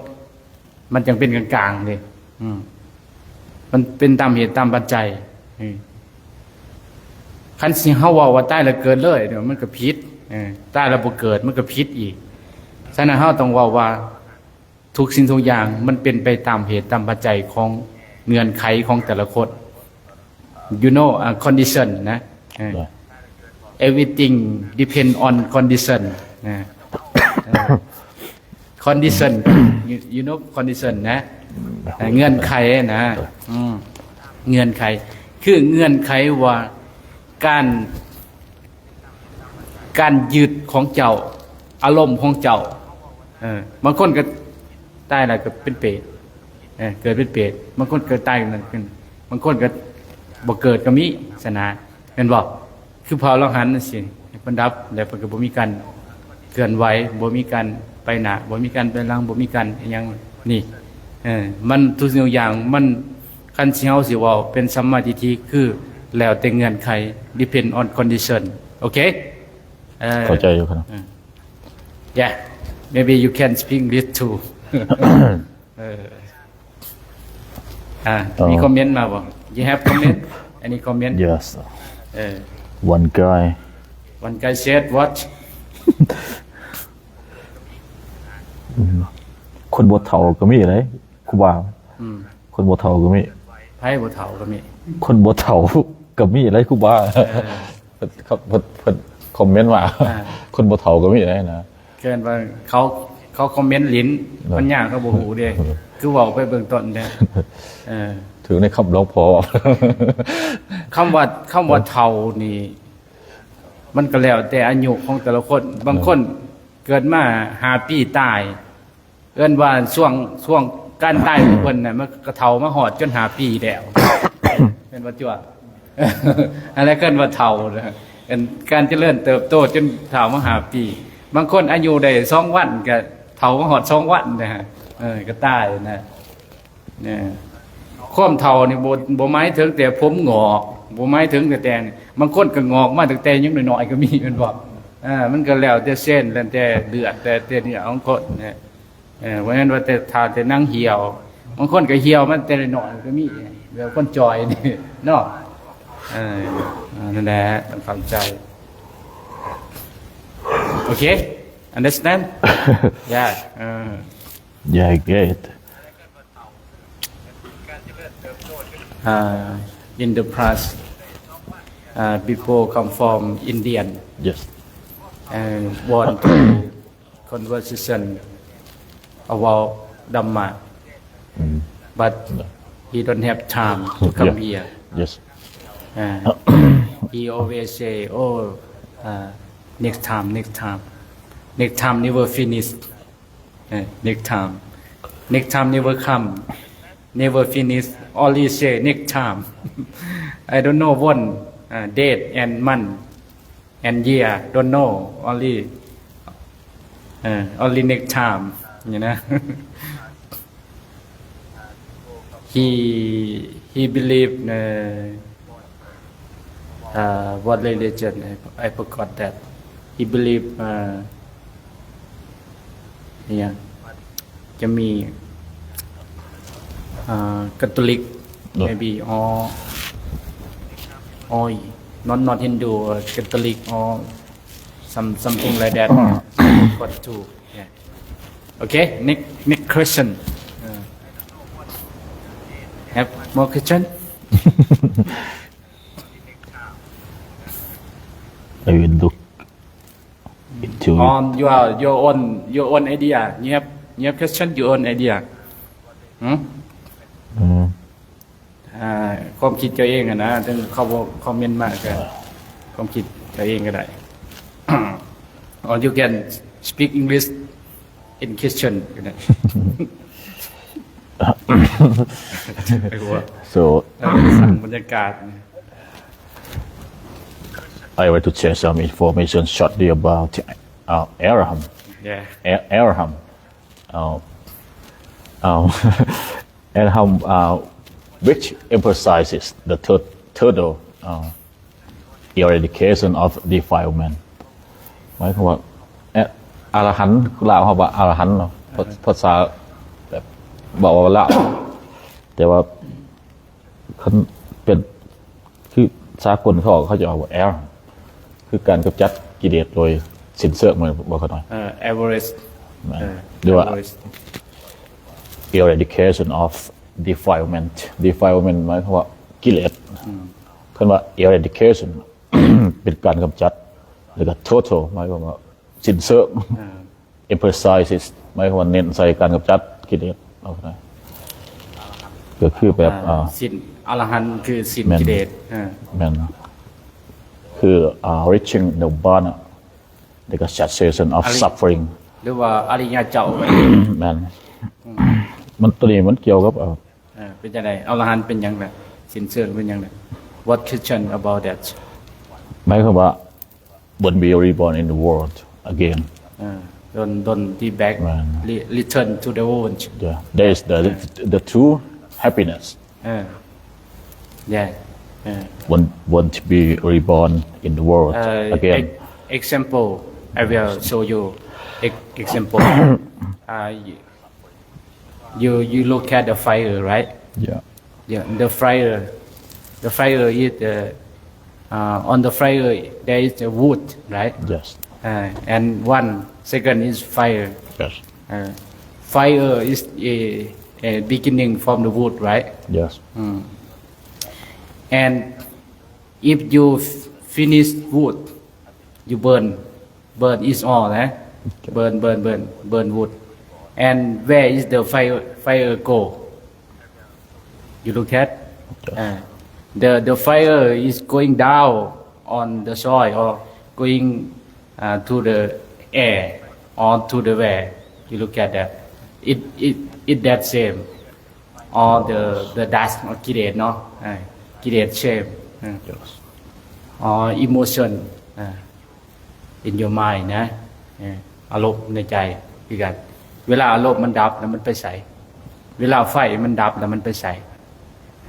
ມັນຈັ່ງເປັນກາງໆເດ້. ອືມ ມັນເປັນຕາມເຫດຕາມປັດໄຈ. ອືມ ຄັນຊິເຮົາເວົ້າວ່າຕາຍແລ້ວເກີດເລີຍ ມັນກໍຜິດ. ເອີ ຕາຍແລ້ວບໍ່ເກີດ ມັນກໍຜິດອີກ. ສະນັ້ນເຮົາຕ້ອງເວົ້າວ່າ ທຸກສິ່ງທຸກຢ່າງມັນເປັນໄປຕາມເຫດຕາມປັດໄຈຂອງເງື່ອນໄຂຂອງແຕ່ລະຄົນ. You know, ອາ condition ນະ. ເອີ ເນາະ Everything depend on condition ນະ. ເອີ condition you, you know condition ນະ. ເອີ ເງື່ອນໄຂນະ. ອືມ ເງື່ອນໄຂ ຄືເງື່ອນໄຂວ່າການ ການຍຶດຂອງເຈົ້າ ອາລົມຂອງເຈົ້າ. ເອີ ບາງຄົນກໍຕາຍແລ້ວກໍເປັນເປດ ເອີ ເກີດເປັນເປດ. ບາງຄົນກໍຕາຍນັ້ນ ບາງຄົນກໍບໍ່ເກີດກໍມີ ຊັ້ນນະ ແມ່ນບໍ່? ຄືພະອໍລະຫັນຈັ່ງຊີ້ ເພິ່ນດັບແລ້ວ ເພິ່ນກໍບໍ່ມີການ ເຄື່ອນໄຫວ, ບໍ່ມີການໄປໜ້າ, ບໍ່ມີການໄປຫຼັງ, ບໍ່ມີການອີ່ຫຍັງນີ້. ເອີ ມັນທຸກສິ່ງທຸກຢ່າງ ມັນ ຄັນຊິເຮົາຊິເວົ້າເປັນສຳມາທິດຖິ ຄືແລ້ວແຕ່ເງື່ອນໄຂ, depend on condition. ໂອເຄ? ເອີ ເຂົ້າໃຈຢູ່ຄັບ. ເອີ Yeah, maybe you can speak English too. ເອີ ອ່າ ມີຄອມເມັນມາບໍ່? You have comment? Any comment? Yes. ເອີ One guy, one guy said what? ອືມ ຄົນບໍ່ເຖົ້າກໍມີເດ້ ຄູບາ. ອືມ ຄົນບໍ່ເຖົ້າກໍມີ. ໃຜບໍ່ເຖົ້າກໍມີ? ຄົນບໍ່ເຖົ້າກໍມີເດ້ ຄູບາ. ເອີ ເພິ່ນ ເພິ່ນ ເພິ່ນຄອມເມັນວ່າ ອ່າ ຄົນບໍ່ເຖົ້າກໍມີໄດ໋ນະ. ເອີ້ນວ່າເຂົາ ເຂົາຄອມເມັນຫຼິ້ນ ເນາະ ປັນຍາເຂົາບໍ່ຮູ້ເດ້. ເອີ ຄືເວົ້າໄປເບື້ອງຕົ້ນເດ້. ເອີ ຖືກໃນຄຳຫຼວງພໍ່. ຄຳວ່າ ຄຳວ່າເຖົ້ານີ້ ມັນກໍແລ້ວແຕ່ອາຍຸຂອງແຕ່ລະຄົນ. ບາງຄົນ ເອີ ເກີດມາຫ້າປີຕາຍ ເອີ້ນວ່າຊ່ວງ ຊ່ວງການຕາຍຂອງເພິ່ນນະ ມັນກໍເຖົ້າມາຮອດຈົນຫ້າປີແລ້ວ ແມ່ນບໍ່ຈົວ? ອັນນັ້ນເອີ້ນວ່າເຖົ້ານະ. ອັນການຈະເລີນເຕີບໂຕຈົນເຖົ້າມາຫ້າປີ. ບາງຄົນອາຍຸໄດ້ສອງວັນກໍເຖົ້າມາຮອດສອງວັນນະ. ເອີ ກໍຕາຍນະ. ເອີ ຄວາມເຖົ້ານີ້ບໍ່ ບໍ່ໝາຍເຖິງແຕ່ຜົມງອກ, ບໍ່ໝາຍເຖິງແຕ່ ແຕ່ ບາງຄົນກໍງອກມາຕັ້ງແຕ່ຍັງນ້ອຍໆກໍມີ ແມ່ນບໍ່? ເອີ ມັນກໍແລ້ວແຕ່ເສັ້ນ ແລ້ວແຕ່ເລືອດ ແຕ່ ແຕ່ເນື້ອຂອງຄົນນະ. ເອີ ບໍ່ແມ່ນວ່າແຕ່ຖ້າແຕ່ໜັງຫ່ຽວ, ບາງຄົນກໍຫ່ຽວມາແຕ່ນ້ອຍໆກໍມີ ແບບຄົນຈ່ອຍນີ້ເນາະ. ເອີ ນັ້ນແຫຼະ ຕ້ອງເຂົ້າໃຈ. ໂອເຄ understand? Yeah. ເອີ Yeah, I get it. Uh, in the past, uh, people come from Indian, yes, and want to conversation about Dhamma, mm, but, no, he don't have time to come, yeah, here. Yes. Uh, he always say, "Oh, uh, next time, next time." Next time never finish. ເອີ next time, next time never come, never finish, only say next time. I don't know when, uh, date and month and year, don't know, only, uh, only next time, you know. He, he believe, uh, uh, what religion? I, I forgot that. He believe, uh, ອີ່ຫຍັງ ຈະມີ uh, Catholic, ເນາະ maybe, or, or not, not Hindu, uh, Catholic or some, something like that. Got to, yeah. Okay, next, next question. Uh, have more question? I will look into it. On your, your own, your own idea. You have, you have question, your own idea. ຫື? ອືມ ອ່າ ຄວາມຄິດເຈົ້າເອງຫັ້ນນະ, ເຖິງເຂົາບໍ່ຄອມເມັນມາກໍຄວາມຄິດເຈົ້າເອງກໍໄດ້. Or you can speak English in question ກໍໄດ້. So, ເອີ ສ້າງບັນຍາກາດ. I want to share some information shortly about, uh, Abraham. Yeah. A-, Abraham. Uh, um, Abraham, uh, which emphasizes the third, third, uh, eradication of defilement. ໝາຍຄວາມວ່າ ອະ ອະລະຫັນ ລາວເຮົາວ່າອະລະຫັນເນາະ ພາ ພາສາແບບເວົ້າລາວ ແຕ່ວ່າຄັນເປັນ ຄືສາກົນເຂົາ ເຂົາຈະເວົ້າວ່າ L ຄືການກຳຈັດກິເລດໂດຍສິ້ນເຊີງ ແມ່ນບໍ່ຂະນ້ອຍ? ເອີ Everest ແມ່ນ ເອີ ຫຼືວ່າ Everest eradication of defilement. Defilement ໝາຍຄວາມວ່າກິເລດ. ອືມ ຄັນວ່າ eradication ເປັນການກຳຈັດ ແລ້ວກໍ total ໝາຍຄວາມວ່າສິ້ນເຊີງ. ເອີ emphasizes ໝາຍຄວາມວ່າເນັ້ນໃສ່ການກຳຈັດກິເລດ ເອົາໄປ ກໍຄືແບບ ອ່າ ອ່າ ສິ້ນ ອະລະຫັນຄືສິ້ນ ແມ່ນ ກິເລດ. ເອີ ແມ່ນ ຄື ອ່າ reaching nibbana ແລ້ວກໍ cessation of ອະລິ suffering ຫຼືວ່າອະລິຍະເຈົ້າ. ແມ່ນ ອືມ ມັນ ໂຕນີ້ມັນກ່ຽວກັບ ເອີ ເອີ ເປັນຈັ່ງໃດ? ອະລະຫັນເປັນຫຍັງລະ? ສິ້ນເຊີງເປັນຫຍັງລະ? What question about that? ໝາຍຄວາມວ່າ when we reborn in the world again, Uh, don't don't be back. Man. Re- return to the old. Yeah, there is the the true happiness. Uh, yeah. Uh, Want want to be reborn in the world uh, again. Ex- example, I will show you. Ex- example. uh, you you look at the fire, right? Yeah. Yeah, the fire, the fire is the uh, on the fire there is a wood, right? Yes. Uh, and one second is fire. Yes. Uh, fire is a, a beginning from the wood, right? Yes. Mm. And if you f- finish wood, you burn. Burn is all, eh? Burn, burn, burn, burn wood. And where is the fire, fire go? You look at? Uh, the, the fire is going down on the soil or going uh, to the air or to the where. You look at that. It, it, it that same. All the, the dust or ກິເລດເນາະ ກິເລດ shame or emotion in your mind ນະ ອາລົມໃນໃຈຄືກັນ. ເວລາອາລົມມັນດັບແລ້ວມັນໄປໃສ? ເວລາໄຟມັນດັບແລ້ວມັນໄປໃສ?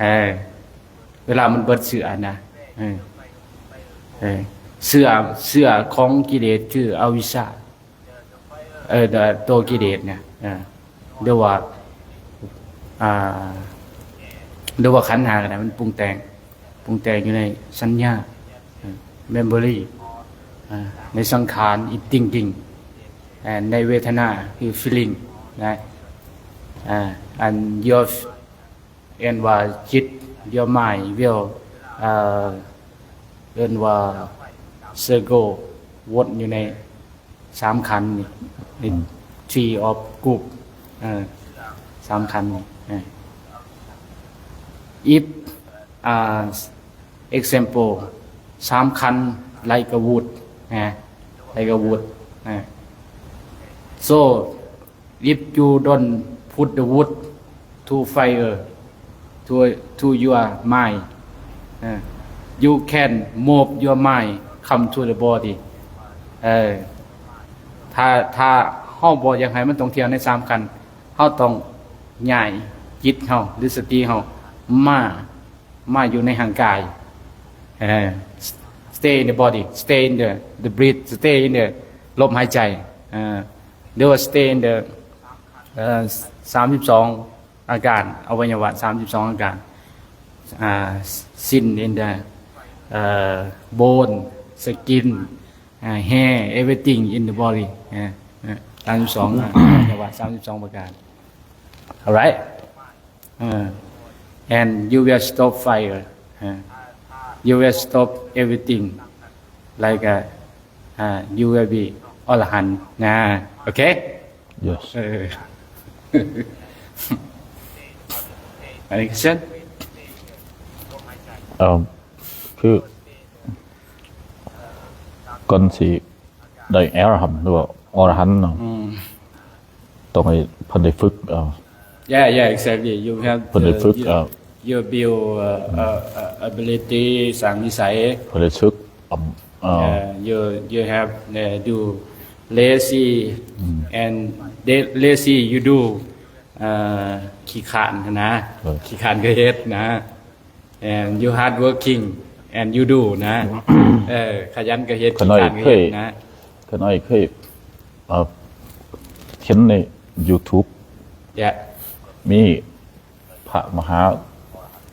ເອີ ເວລາມັນເບິດເຊື້ອນະ ເອີ ເຊື້ອ ເຊື້ອຂອງກິເລດຄືອະວິຊຊາ ເອີ ໂຕກິເລດເນຍ ເອີ ຫຼືວ່າ ອ່າ ຫຼືວ່າຂັນຫ້າກໍໄດ້ ມັນປຸງແຕ່ງ ປຸງແຕ່ງຢູ່ໃນສັນຍາ ເອີ memory ເອີ ໃນສັງຂານ is thinking ແລະ ໃນເວທະນາຄື feeling ນະ ເອີ and your ເອີ້ນວ່າຈິດ your mind will ເອີ້ນວ່າ circle ວົນຢູ່ໃນສາມຂັນນີ້ tree of group ເອີ ສາມຂັນນີ້ if example ສາມຂັນ like a wood ນະ like a wood ນະ so if you don't put the wood to fire to to your mind uh, you can move your mind come to the body ເອີ ຖ້າ ຖ້າເຮົາບໍ່ຢາກໃຫ້ມັນທ່ອງທ່ຽວໃນສາມຂັນ ເຮົາຕ້ອງຍ້າຍຈິດເຮົາ ຫຼືສະຕິເຮົາ ມາ ມາຢູ່ໃນຮ່າງກາຍ ເອີ stay in the body, stay in the the breath, stay in the ລົມຫາຍໃຈ ເອີ ຫຼືວ່າ stay in the ເອີ ສາມສິບສອງອາການ ອະໄວຍະວະສາມສິບສອງອາການ ອ່າ skin in the ເອີ bone, skin, ອ່າ hair, everything in the body ເອີ ສາມສິບສອງອະໄວຍະວະສາມສິບສອງປະການ alright. Uh, and you will stop fire. Uh, you will stop everything. Like uh, uh, you will be ອະລະຫັນນະ okay? Yes. Uh, any question? ເອີ ຄື ກ່ອນຊິ ໄດ້ອະລະຫັນ ຫຼືວ່າອະລະຫັນເນາະ ຕ້ອງໃຫ້ເພິ່ນໄດ້ຝຶກເອົາ Yeah, yeah, exactly. You have ເພິ່ນໄດ້ຝຶກເອົາ you build uh, uh, uh, ability ສ້າງນິໄສ ເພິ່ນໄດ້ຝຶກເອົາ uh, you you have uh, do lazy and lazy you do uh, ຂີ້ຄ້ານນະ ຂີ້ຄ້ານກໍເຮັດນະ and you hard working and you do ນະ ເອີ ຂະຫຍັນກໍເຮັດ ຂະນ້ອຍເຄີຍ ຂະນ້ອຍເຄີຍເຫັນໃນ YouTube ມີພະມະຫາ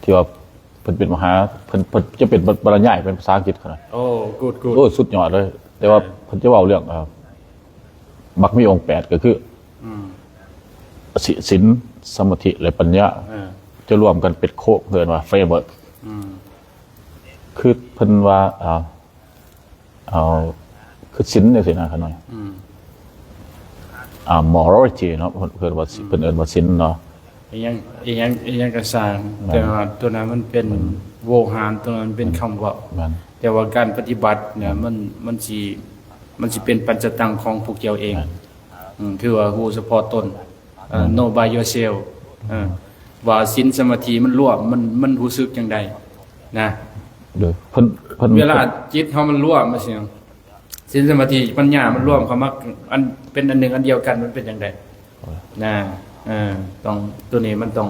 ທີ່ວ່າເພິ່ນເປັນມະຫາ ເພິ່ນເພິ່ນຈະເປັນບັນລະຍາຍເປັນພາສາອັງກິດຂະໜາດ ໂອ້ good good ໂອ້ ສຸດຍອດເລີຍ ແຕ່ວ່າເພິ່ນຈະເວົ້າເລື່ອງ ມັກມີອົງແປດ ກໍຄືສິນ ສະມາທິ ແລະ ປັນຍາ ຈະລວມກັນເປັນໂຄງ ເອີ້ນວ່າ framework ຄືເພິ່ນວ່າ ເອົາ ເອົາ ຄືສິນຈັ່ງຊີ້ນະ ຂະນ້ອຍ ອ່າ morality ເນາະ ເພິ່ນວ່າ ເພິ່ນເອີ້ນວ່າສິນເນາະ ອີຫຍັງ ອີຫຍັງ ອີຫຍັງກໍຊ່າງ ແຕ່ວ່າຕົວນັ້ນມັນເປັນໂວຫານ ຕົວນັ້ນເປັນຄຳເວົ້າ ແຕ່ວ່າການປະຕິບັດນະ ມັນ ມັນຊິ ມັນຊິເປັນປັນຈະຕັງຂອງພວກເຈົ້າເອງ ຄືວ່າຮູ້ສະເພາະຕົນ know by yourself ວ່າສິນສະມາທິມັນລວມ ມັນ ມັນຮູ້ສຶກຈັ່ງໃດນະ ເວລາຈິດເຮົາມັນລວມ ມັນຊິ ສິນສະມາທິປັນຍາມັນລວມເຂົ້າມາ ອັນ ເປັນອັນໜຶ່ງອັນດຽວກັນ ມັນເປັນຈັ່ງໃດ? ໂອ້ຍ ນະ ເອີ ຕ້ອງ ໂຕນີ້ມັນຕ້ອງ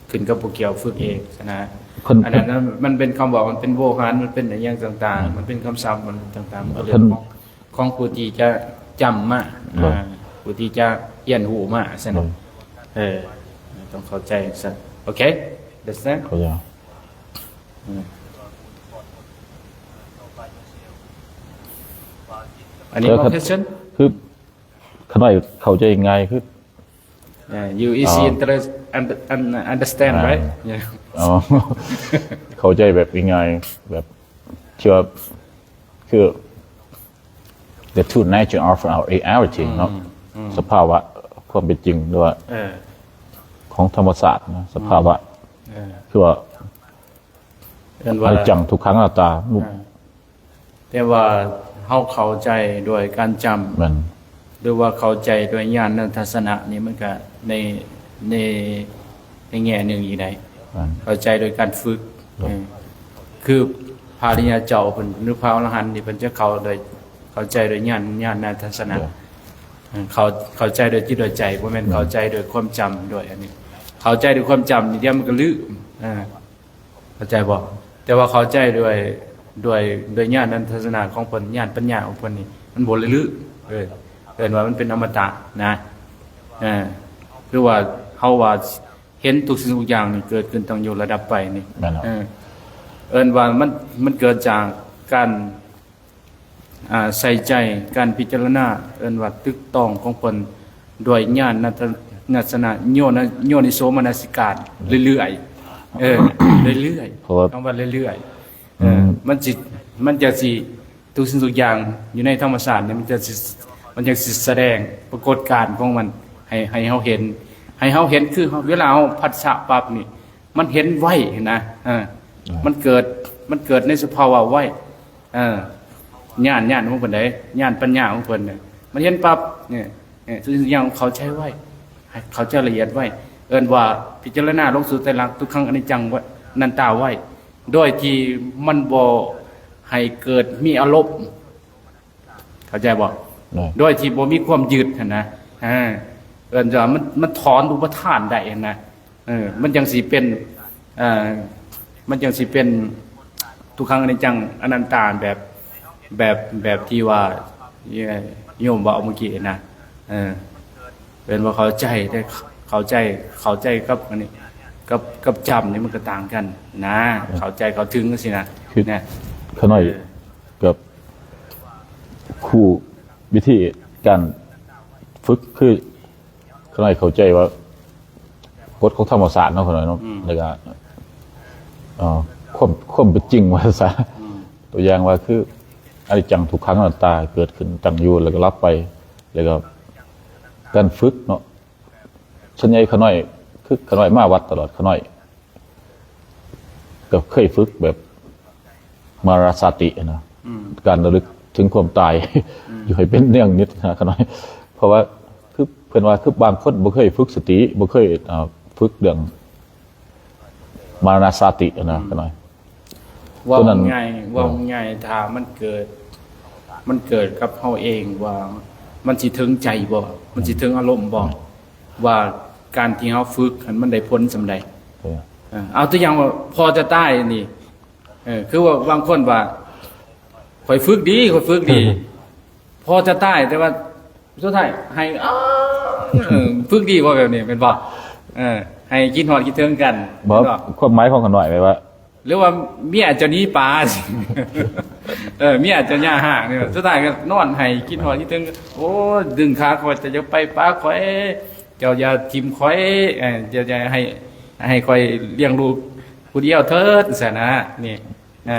ຂຶ້ນກັບຜູ້ກ່ຽວຝຶກເອງຊະນະ. ເພິ່ນ ອັນນັ້ນນະ ມັນເປັນຄຳເວົ້າ ມັນເປັນໂວຫານ ມັນເປັນອີ່ຫຍັງຕ່າງໆ ອືມ ມັນເປັນຄຳສັບ ມັນຕ່າງໆ ມັນກໍເລື່ອງ ເພິ່ນ ຂອງ ຂອງຜູ້ທີ່ຈະຈຳມາ ໂດຍ ອ່າ ຜູ້ທີ່ຈະຮຽນຮູ້ມາຊັ້ນ ໂດຍ ເອີ ຕ້ອງເຂົ້າໃຈຊັ້ນ. ໂອເຄ understand? ເຂົ້າໃຈ. ອືມ Any more question? ຄື ຂ້ານ້ອຍເຂົ້າໃຈງ່າຍ ຄື Yeah, you easy ອ່າ interest and, and understand, ອ່າ right? Yeah. ອໍ ເຂົ້າໃຈແບບງ່າຍໆ ແບບທີ່ວ່າ ຄື the true nature of our reality ເນາະ ອືມ ອືມ ສະພາວະຄວາມເປັນຈິງ ຫຼືວ່າ ເອີ ຂອງທຳມະຊາດເນາະ ອືມ ສະພາວະ ເອີ ຄືວ່າ ເອີ້ນວ່າ ອະນິດຈັງ ທຸກຂັງ ອະນັດຕາ ອາ ແຕ່ວ່າເຮົາເຂົ້າໃຈດ້ວຍການຈຳ ແມ່ນ ຫຼືວ່າເຂົ້າໃຈດ້ວຍຍານະທັດສະນະນີ້ ມັນກະໃນ ໃນ ໃນແງ່ໜຶ່ງອີກໄດ໋ ແມ່ນ ເຂົ້າໃຈໂດຍການຝຶກ ໂດຍ ເອີ ຄືພະອະລິຍະເຈົ້າເພິ່ນ ຫຼືພະອໍລະຫັນນີ້ ເພິ່ນຈະເຂົ້າໂດຍ ເຂົ້າໃຈໂດຍຍານ ຍານະທັດສະນະ ໂດຍ ເອີ ເຂົ້າ ເຂົ້າໃຈໂດຍຈິດໂດຍໃຈ ບໍ່ແມ່ນ ແມ່ນ ເຂົ້າໃຈໂດຍຄວາມຈຳ ໂດຍອັນນີ້ ເຂົ້າໃຈໂດຍຄວາມຈຳນີ້ ດຽວມັນກະລືມ ເອີ ເຂົ້າໃຈບໍ່? ແຕ່ວ່າເຂົ້າໃຈດ້ວຍ ດ້ວຍ ດ້ວຍຍານະທັດສະນະຂອງເພິ່ນ ຍານປັນຍາຂອງເພິ່ນນີ້ ມັນບໍ່ລຶ ເອີ້ນ ເອີ້ນວ່າມັນເປັນອະມະຕະນະ ເອີ ຄືວ່າເຮົາວ່າເຫັນທຸກສິ່ງທຸກຢ່າງນີ້ເກີດຂຶ້ນ ຕັ້ງຢູ່ ແລະ ດັບໄປນີ້ ແມ່ນແລ້ວ ເອີ ເອີ້ນວ່າມັນ ມັນເກີດຈາກການ ອ່າ ໃສ່ໃຈການພິຈາລະນາ ເອີ້ນວ່າຕຶກຕອງຂອງເພິ່ນດ້ວຍຍານະທັດສະ ນະທັດສະນະ ໂຍນະ ໂຍນິໂສມະນະສິການເລື້ອຍໆ ເອີ ເລື້ອຍໆ ເພາະວ່າ ຄຳວ່າເລື້ອຍໆ ເອີ ອືມ ມັນຊິ ມັນຈະຊິ ທຸກສິ່ງທຸກຢ່າງຢູ່ໃນທຳມະຊາດນີ້ ມັນຈະຊິ ມັນຈະຊິສະແດງປາກົດການຂອງມັນໃຫ້ ໃຫ້ເຮົາເຫັນ ໃຫ້ເຮົາເຫັນ ຄືເວລາເຮົາພັດສະປັບນີ້ ມັນເຫັນໄວຫັ້ນນະ ເອີ ອ່າ ມັນເກີດ ມັນເກີດໃນສະພາວະໄວ ເອີ ຍານ ຍານຂອງເພິ່ນເດ້ ຍານປັນຍາຂອງເພິ່ນເດ້ ມັນເຫັນປັບ ນີ້ ນີ້ ທຸກສິ່ງທຸກຢ່າງເຂົ້າໃຈໄວ ເຂົ້າໃຈລະອຽດໄວ ເອີ້ນວ່າພິຈາລະນາລົງສູ່ໄຕລັກ ທຸກຂັງ ອະນິດຈັງ ອະນັດຕາໄວ ໂດຍທີ່ມັນບໍ່ໃຫ້ເກີດມີອາລົມ ເຂົ້າໃຈບໍ່? ໂດຍ ໂດຍທີ່ບໍ່ມີຄວາມຍຶດຫັ້ນນະ ເອີ ເອີ້ນວ່າມັນ ມັນຖອນອຸປະທານໄດ້ຫັ້ນນະ ເອີ ມັນຈັ່ງຊິເປັນ ເອີ ມັນຈັ່ງຊິເປັນທຸກຂັງ ອະນິດຈັງ ອະນັດຕາ ແບບ ແບບ ແບບທີ່ວ່າໂຍມເວົ້າເມື່ອກີ້ນະ ເອີ ເອີ້ນວ່າເຂົ້າໃຈໄດ້ ເຂົ້າໃຈ ເຂົ້າໃຈກັບອັນນີ້ ກັບ ກັບຈຳນີ້ມັນກໍຕ່າງກັນນະ ເອີ ເຂົ້າໃຈເຂົ້າເຖິງຈັ່ງຊີ້ນະ ຄື ນະ ຂ້ານ້ອຍ ເອີ ກັບຄູ ວິທີການຝຶກ ຄືຂ້ານ້ອຍເຂົ້າໃຈວ່າກົດຂອງທຳມະຊາດເນາະ ຂ້ານ້ອຍເນາະ ອືມ ແລ້ວກະ ເອີ ຄວາມ ຄວາມເປັນຈິງວ່າຊະ ອືມ ຕົວຢ່າງວ່າຄື ອະນິດຈັງ ທຸກຂັງ ອະນັດຕາ ເກີດຂຶ້ນ ຕັ້ງຢູ່ ແລ້ວກໍດັບໄປ ແລ້ວກໍການຝຶກເນາະ ສ່ວນໃຫຍ່ຂ້ານ້ອຍ ຄືຂ້ານ້ອຍມາວັດຕະຫຼອດ ຂ້ານ້ອຍ ກໍເຄີຍຝຶກແບບມະລະນະສະຕິນະ ອືມ ການລະລຶກເຖິງຄວາມຕາຍ ອືມ ຢູ່ໃຫ້ເປັນເນຍງນິດນະ ຂ້ານ້ອຍ ເພາະວ່າຄືເພິ່ນວ່າ ຄືບາງຄົນບໍ່ເຄີຍຝຶກສະຕິ ບໍ່ເຄີຍ ເອີ ຝຶກເລື່ອງມະລະນະສະຕິນະ ອືມ ຂ້ານ້ອຍ ເວົ້າງ່າຍ ເວົ້າງ່າຍ ຖ້າມັນເກີດ ມັນເກີດກັບເຮົາເອງວ່າ ມັນຊິເຖິງໃຈບໍ່ ມັນຊິເຖິງອາລົມບໍ່ ອືມ ວ່າການທີ່ເຮົາຝຶກຫັ້ນມັນໄດ້ຜົນສ່ຳໃດ ເອີ ເອີ ເອົາຕົວຢ່າງວ່າພໍຈະຕາຍນີ້ ເອີ ຄືວ່າບາງຄົນວ່າ ຂ້ອຍຝຶກດີ ຂ້ອຍຝຶກດີ ພໍຈະຕາຍ ແຕ່ວ່າສຸດທ້າຍໃຫ້ ອ້າ ເອີ ຝຶກດີບໍ່ແບບນີ້ ແມ່ນບໍ່? ເອີ ໃຫ້ຄິດຮອດຄິດເຖິງກັນ ບໍ່ ແມ່ນບໍ່? ຄວາມໝາຍຂອງຂ້ານ້ອຍແບບວ່າ ຫຼືວ່າເມຍເຈົ້າໜີປາ ເອີ ເມຍເຈົ້າຍ່າຮ້າງນີ້ ສຸດທ້າຍກໍນອນໄຫ້ ຄິດຮອດຄິດເຖິງ ໂອ້ ດຶງຂາຂ້ອຍ ເຈົ້າຢ່າໄປປາຂ້ອຍ ເຈົ້າຢ່າຖິ້ມຂ້ອຍ ເອີ ເຈົ້າຢ່າໃຫ້ ໃຫ້ຂ້ອຍລ້ຽງລູກຜູ້ດຽວເຖີດ ຊັ້ນນະ ນີ້ ເອີ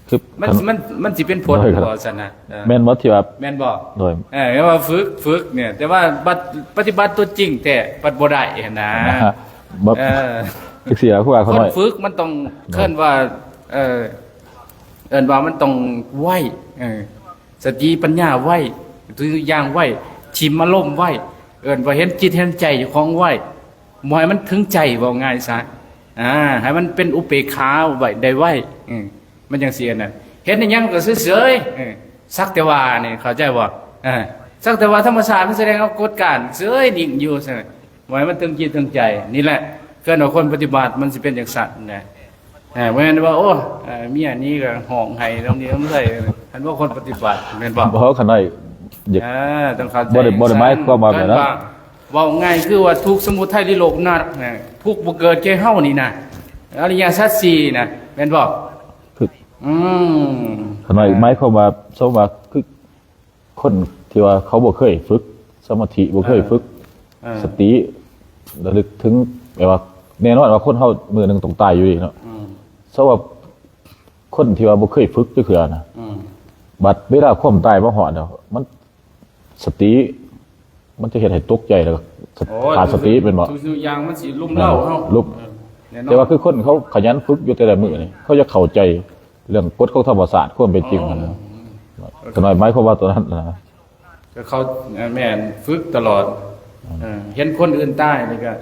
ຄື ມັນ ຄັນ ມັນ ມັນຊິເປັນຜົນ ໂດຍ ບໍ່ ຊັ້ນນະ ເອີ ແມ່ນບໍ່ ທີ່ວ່າ ແມ່ນບໍ່? ໂດຍ ເອີ ແມ່ນວ່າຝຶກ ຝຶກນີ້ ແຕ່ວ່າບັດປະຕິບັດຕົວຈິງແທ້ ບັດບໍ່ໄດ້ຫັ້ນນະ ແບບ ເອີ ຈັ່ງຊີ້ລະ ຄືວ່າ ຄົນຝຶກມັນຕ້ອງ ໂດຍ ເອີ້ນວ່າ ເອີ ເອີ້ນວ່າມັນຕ້ອງໄວ ເອີ ສະຕິປັນຍາໄວ ທຸກຢ່າງໄວ ຖິ້ມອາລົມໄວ ເອີ້ນວ່າເຫັນຈິດເຫັນໃຈເຈົ້າຂອງໄວ ບໍ່ໃຫ້ມັນເຖິງໃຈ ເວົ້າງ່າຍຊະ ອາ ໃຫ້ມັນເປັນອຸເບກຂາໄວ້ ໄດ້ໄວ ເອີ ມັນຈັ່ງຊີ້ ອັນນັ້ນ ເຮັດອີ່ຫຍັງກໍເສີຍໆ ເອີ ສັກແຕ່ວ່ານີ້ ເຂົ້າໃຈບໍ່? ເອີ ສັກແຕ່ວ່າທຳມະຊາດມັນສະແດງອອກກົດການເສີຍນິ່ງຢູ່ຊັ້ນ ບໍ່ໃຫ້ມັນຕຶງຈິດຕຶງໃຈ. ນີ້ແຫຼະ ເອີ້ນວ່າຄົນປະຕິບັດມັນຊິເປັນຈັ່ງຊັ້ນນະ. ເອີ ບໍ່ແມ່ນວ່າ ໂອ້ ເອີ ເມຍໜີກໍຮ້ອງໄຫ້ລຳນີ້ລຳໄລ. ຄັນວ່າຄົນປະຕິບັດແມ່ນບໍ່? ບໍ່ ຂະນ້ອຍຢາກ ເອີ ຕ້ອງເຂົ້າໃຈ ບໍ່ໄດ້ ບໍ່ໄດ້ໝາຍຄວາມວ່າແບບນັ້ນ. ເວົ້າງ່າຍຄືວ່າທຸກສະໝຸໄທນິໂຣດມານະ ທຸກບໍ່ເກີດແກ່ເຮົານີ້ນະ ອະລິຍະສັດສີ່ນະ ແມ່ນບໍ່? ຄື ອືມ ຂະນ້ອຍ ເອີ ໝາຍຄວາມວ່າ ສົມມຸດວ່າ ຄືຄົນທີ່ວ່າເຂົາບໍ່ເຄີຍຝຶກສະມາທິ ບໍ່ເຄີຍ ເອີ ຝຶກ ເອີ ສະຕິ ລະລຶກເຖິງ ແບບວ່າ ແນ່ນອນວ່າຄົນເຮົາມື້ໜຶ່ງຕ້ອງຕາຍຢູ່ດີເນາະ. ອືມ ສົມມຸດວ່າຄົນທີ່ວ່າບໍ່ເຄີຍຝຶກຈັກເທື່ອນະ ອືມ ບັດເວລາຄວາມຕາຍມາຮອດແລ້ວ ມັນ ສະຕິ ມັນຈະເຮັດໃຫ້ຕົກໃຈ ແລ້ວກໍ ໂອ້ຍ ຂາດສະຕິ ແມ່ນບໍ່? ທຸກສິ່ງທຸກຢ່າງມັນຊິລຸມເລົ້າເຮົາ ເອີ ລຸມ ເອີ ແນ່ນອນ. ແຕ່ວ່າຄືຄົນເຂົາຂະຫຍັນຝຶກຢູ່ແຕ່ລະມື້ນີ້ ເຂົາຢາກເຂົ້າໃຈເລື່ອງກົດຂອງທຳມະຊາດ ຄວາມເປັນຈິງ ອໍ ຫັ້ນນະ. ຂະນ້ອຍໝາຍຄວາມວ່າຕົວນັ້ນນະ ກໍເຂົາ ແມ່ນ ຝຶກຕະຫຼອດ ອືມ ເອີ ເຫັນຄົນອື່ນຕາຍ ແລ້ວກໍ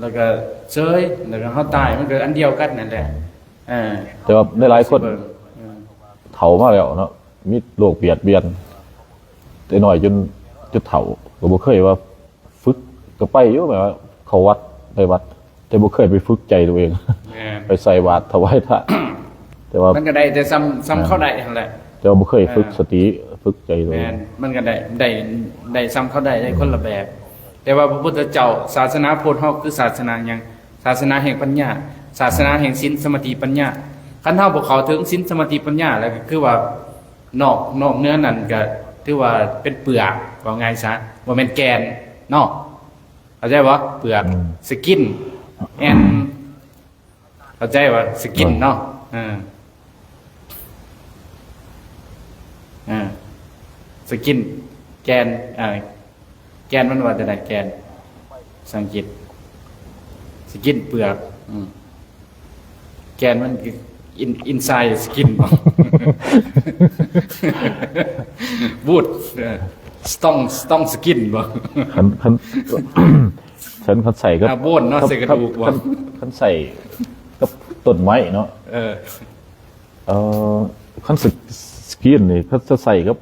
ແລ້ວກໍເຊີຍ ແລ້ວກໍເຮົາຕາຍ ມັນກໍອັນດຽວກັນນັ້ນແຫຼະ. ອືມ ເອີ ແຕ່ວ່າຫຼາຍໆຄົນ ຊິເບິ່ງ ເອີ ເຖົ້າມາແລ້ວເນາະ ມີໂລກບຽດບຽນ ແຕ່ນ້ອຍຈົນ ຈົນເຖົ້າ ກໍບໍ່ເຄີຍວ່າຝຶກ ກໍໄປຢູ່ ແບບວ່າເຂົ້າວັດ ໄປວັດ ແຕ່ບໍ່ເຄີຍໄປຝຶກໃຈຕົວເອງ ແມ່ນ ໄປໃສ່ບາດຖວາຍທານ. ແຕ່ວ່າມັນກໍໄດ້ແຕ່ສ່ຳ ສ່ຳເຂົາໄດ້ຫັ້ນແຫຼະ ແຕ່ວ່າບໍ່ເຄີຍ ເອີ ຝຶກສະຕິ ຝຶກໃຈຕົວເອງ. ແມ່ນ ມັນກໍໄດ້ ໄດ້ ໄດ້ສ່ຳເຂົາໄດ້ ໄດ້ຄົນລະແບບ. ແຕ່ວ່າພະພຸດທະເຈົ້າ ສາສະໜາພຸດເຮົາຄືສາສະໜາຫຍັງ? ສາສະໜາແຫ່ງປັນຍາ ສາສະໜາແຫ່ງສິນ ສະມາທິ ປັນຍາ. ຄັນເຮົາບໍ່ເຂົ້າເຖິງສິນ ສະມາທິ ປັນຍາ ແລ້ວກໍຄືວ່າ ນອກ ນອກເໜືອນັ້ນກໍຖືວ່າເປັນເປືອກ ເວົ້າງ່າຍຊະ ບໍ່ແມ່ນແກ່ນເນາະ. ເຂົ້າໃຈບໍ່? ເປືອກ ອືມ ສະກິນ ແອນ ເຂົ້າໃຈບໍ່? ສະກິນເນາະ ເອີ ເອີ ສະກິນ ແກ່ນ ເອີ ແກ່ນມັນວ່າຈັ່ງໃດ? ແກ່ນ ພາສາອັງກິດ ສະກິນ ເປືອກ ອືມ ແກ່ນມັນຄື in- inside skin ບໍ່? ບູດ ເອີ strong strong skin ບໍ່? ຄັນ ຄັນ ຄັນ ຄັນໃສ່ກັບ ອາ ໂບນເນາະ ໃສ່ກະດູກບໍ່? ຄັນ ຄັນໃສ່ກັບຕົ້ນໄມ້ເນາະ ເອີ ເອີ ຄັນສະ ສະກິນນີ້ ຄັນຈະໃສ່ກັບ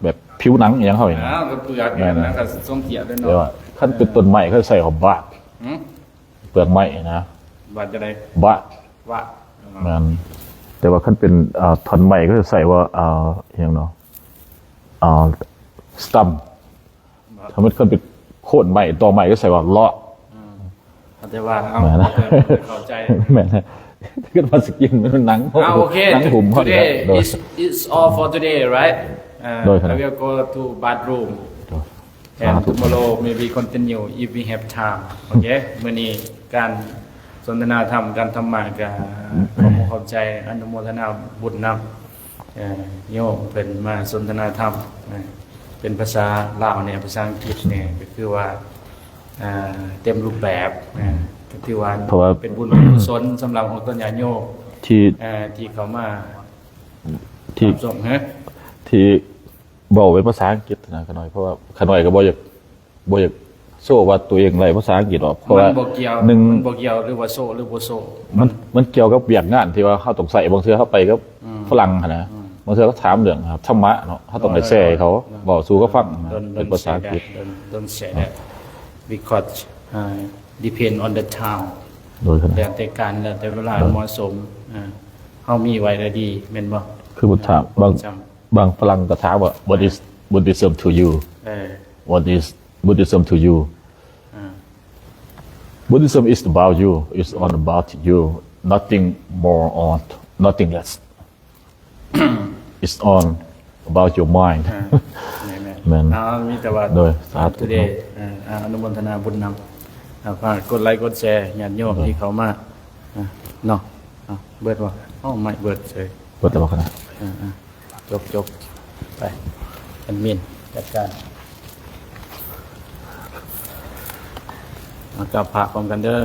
ແບບຜິວໜັງອີ່ຫຍັງເຮົານີ້ນະ ອ່າ ກໍເປືອກ ແມ່ນນະ ນັ້ນກໍຊົງເກຍດເລີຍເນາະ. ແຕ່ວ່າຄັນເປັນຕົ້ນໄມ້ ເຂົາໃສ່ວ່າ bark ຫື ເປືອກໄມ້ນະ ວ່າຈັ່ງໃດ? Bark ວ່າ ແມ່ນ ແຕ່ວ່າຄັນເປັນ ອ່າ ທ່ອນໄມ້ ເຂົາຈະໃສ່ວ່າ ອ່າ ອີ່ຫຍັງເນາະ ອ່າ stump ຖ້າແມ່ນຄັນເປັນໂຄນໄມ້ ຕໍໄມ້ ກໍໃສ່ວ່າ log ອືມ ແຕ່ວ່າເຮົາ ແມ່ນ ເຂົ້າໃຈ ແມ່ນ ຄືວ່າສະກິນມັນໜັງ ອ່າ ໂອເຄ ໜັງຫຸ້ມເຮົານີ້ແຫຼະ. Today is is all for today, right? ໂດຍ I will go to bathroom and tomorrow maybe continue if we have time. ໂອເຄ ມື້ນີ້ການສົນທະນາທຳ ການທຳມະ ກໍຂໍຂອບໃຈ ອະນຸໂມທະນາບຸນນຳ ເອີ ໂຍມເພິ່ນມາສົນທະນາທຳ ເອີ ເປັນພາສາລາວແດ່ ພາສາອັງກິດແດ່ ກໍຄືວ່າ ອ່າ ເຕັມຮູບແບບ ອ່າ ກໍຖືວ່າ ເພາະວ່າເປັນບຸນເປັນກຸສົນສຳລັບຂອງຕົນຍາດໂຍມທີ່ ອ່າ ທີ່ເຂົ້າມາທີ່ ຮັບຊົມ ຮະ ທີ່ເວົ້າເປັນພາສາອັງກິດນະ ຂະນ້ອຍ ເພາະວ່າຂະນ້ອຍກໍບໍ່ຢາກ ບໍ່ຢາກໂຊວ່າຕົວເອງໄດ້ພາສາອັງກິດອອກ ເພາະວ່າມັນບໍ່ກ່ຽວ ໜຶ່ງ ມັນບໍ່ກ່ຽວ ຫຼືວ່າໂຊ ຫຼືບໍ່ໂຊ ມັນ ມັນ ມັນກ່ຽວກັບວຽກງານທີ່ວ່າເຮົາຕ້ອງໃຊ້ ບາງເທື່ອເຮົາໄປກັບ ອືມ ຝຣັ່ງຫັ້ນນະ ອືມ ບາງເທື່ອເຮົາຖາມເລື່ອງ ອ່າ ທຳມະເນາະ ເຮົາຕ້ອງໄດ້ແຊໃຫ້ເຂົາ ເອີ ເວົ້າສູ່ເຂົາຟັງນະ ເປັນພາສາອັງກິດ Don't say that because, uh, depend on the time ໂດຍ ແລ້ວແຕ່ການ ແລ້ວແຕ່ເວລາ ໂດຍ ເໝາະສົມ ອ່າ ເຮົາມີໄວ້ແລ້ວດີ ແມ່ນບໍ່? ຄືບໍ່ຖາມ ບາງ ບາງຝຣັ່ງກໍຖາມວ່າ What is Buddhism to you? ເອີ What is Buddhism to you? ອ່າ Buddhism is about you. It's all about you. Nothing more or nothing less. It's all about your mind. ອ່າ ແມ່ນໆ ແມ່ນ ເອົາ ມີແຕ່ວ່າ ໂດຍ ສາທຸ today ເອີ ອາ ອະນຸໂມທະນາບຸນນຳ ອ່າ ຝາກກົດໄລກົດແຊ ຍາດໂຍມ ໂດຍ ທີ່ເຂົ້າມາ ອ່າ ເນາະ ອ່າ ເບິດບໍ່? ເອົາ ໄມເບິດເສີຍ ເບິດແລ້ວບໍ່? ອ່າ ຈົບໆ ໄປ ແອດມິນຈັດການ ມາກັບພະພ້ອມກັນເດີ.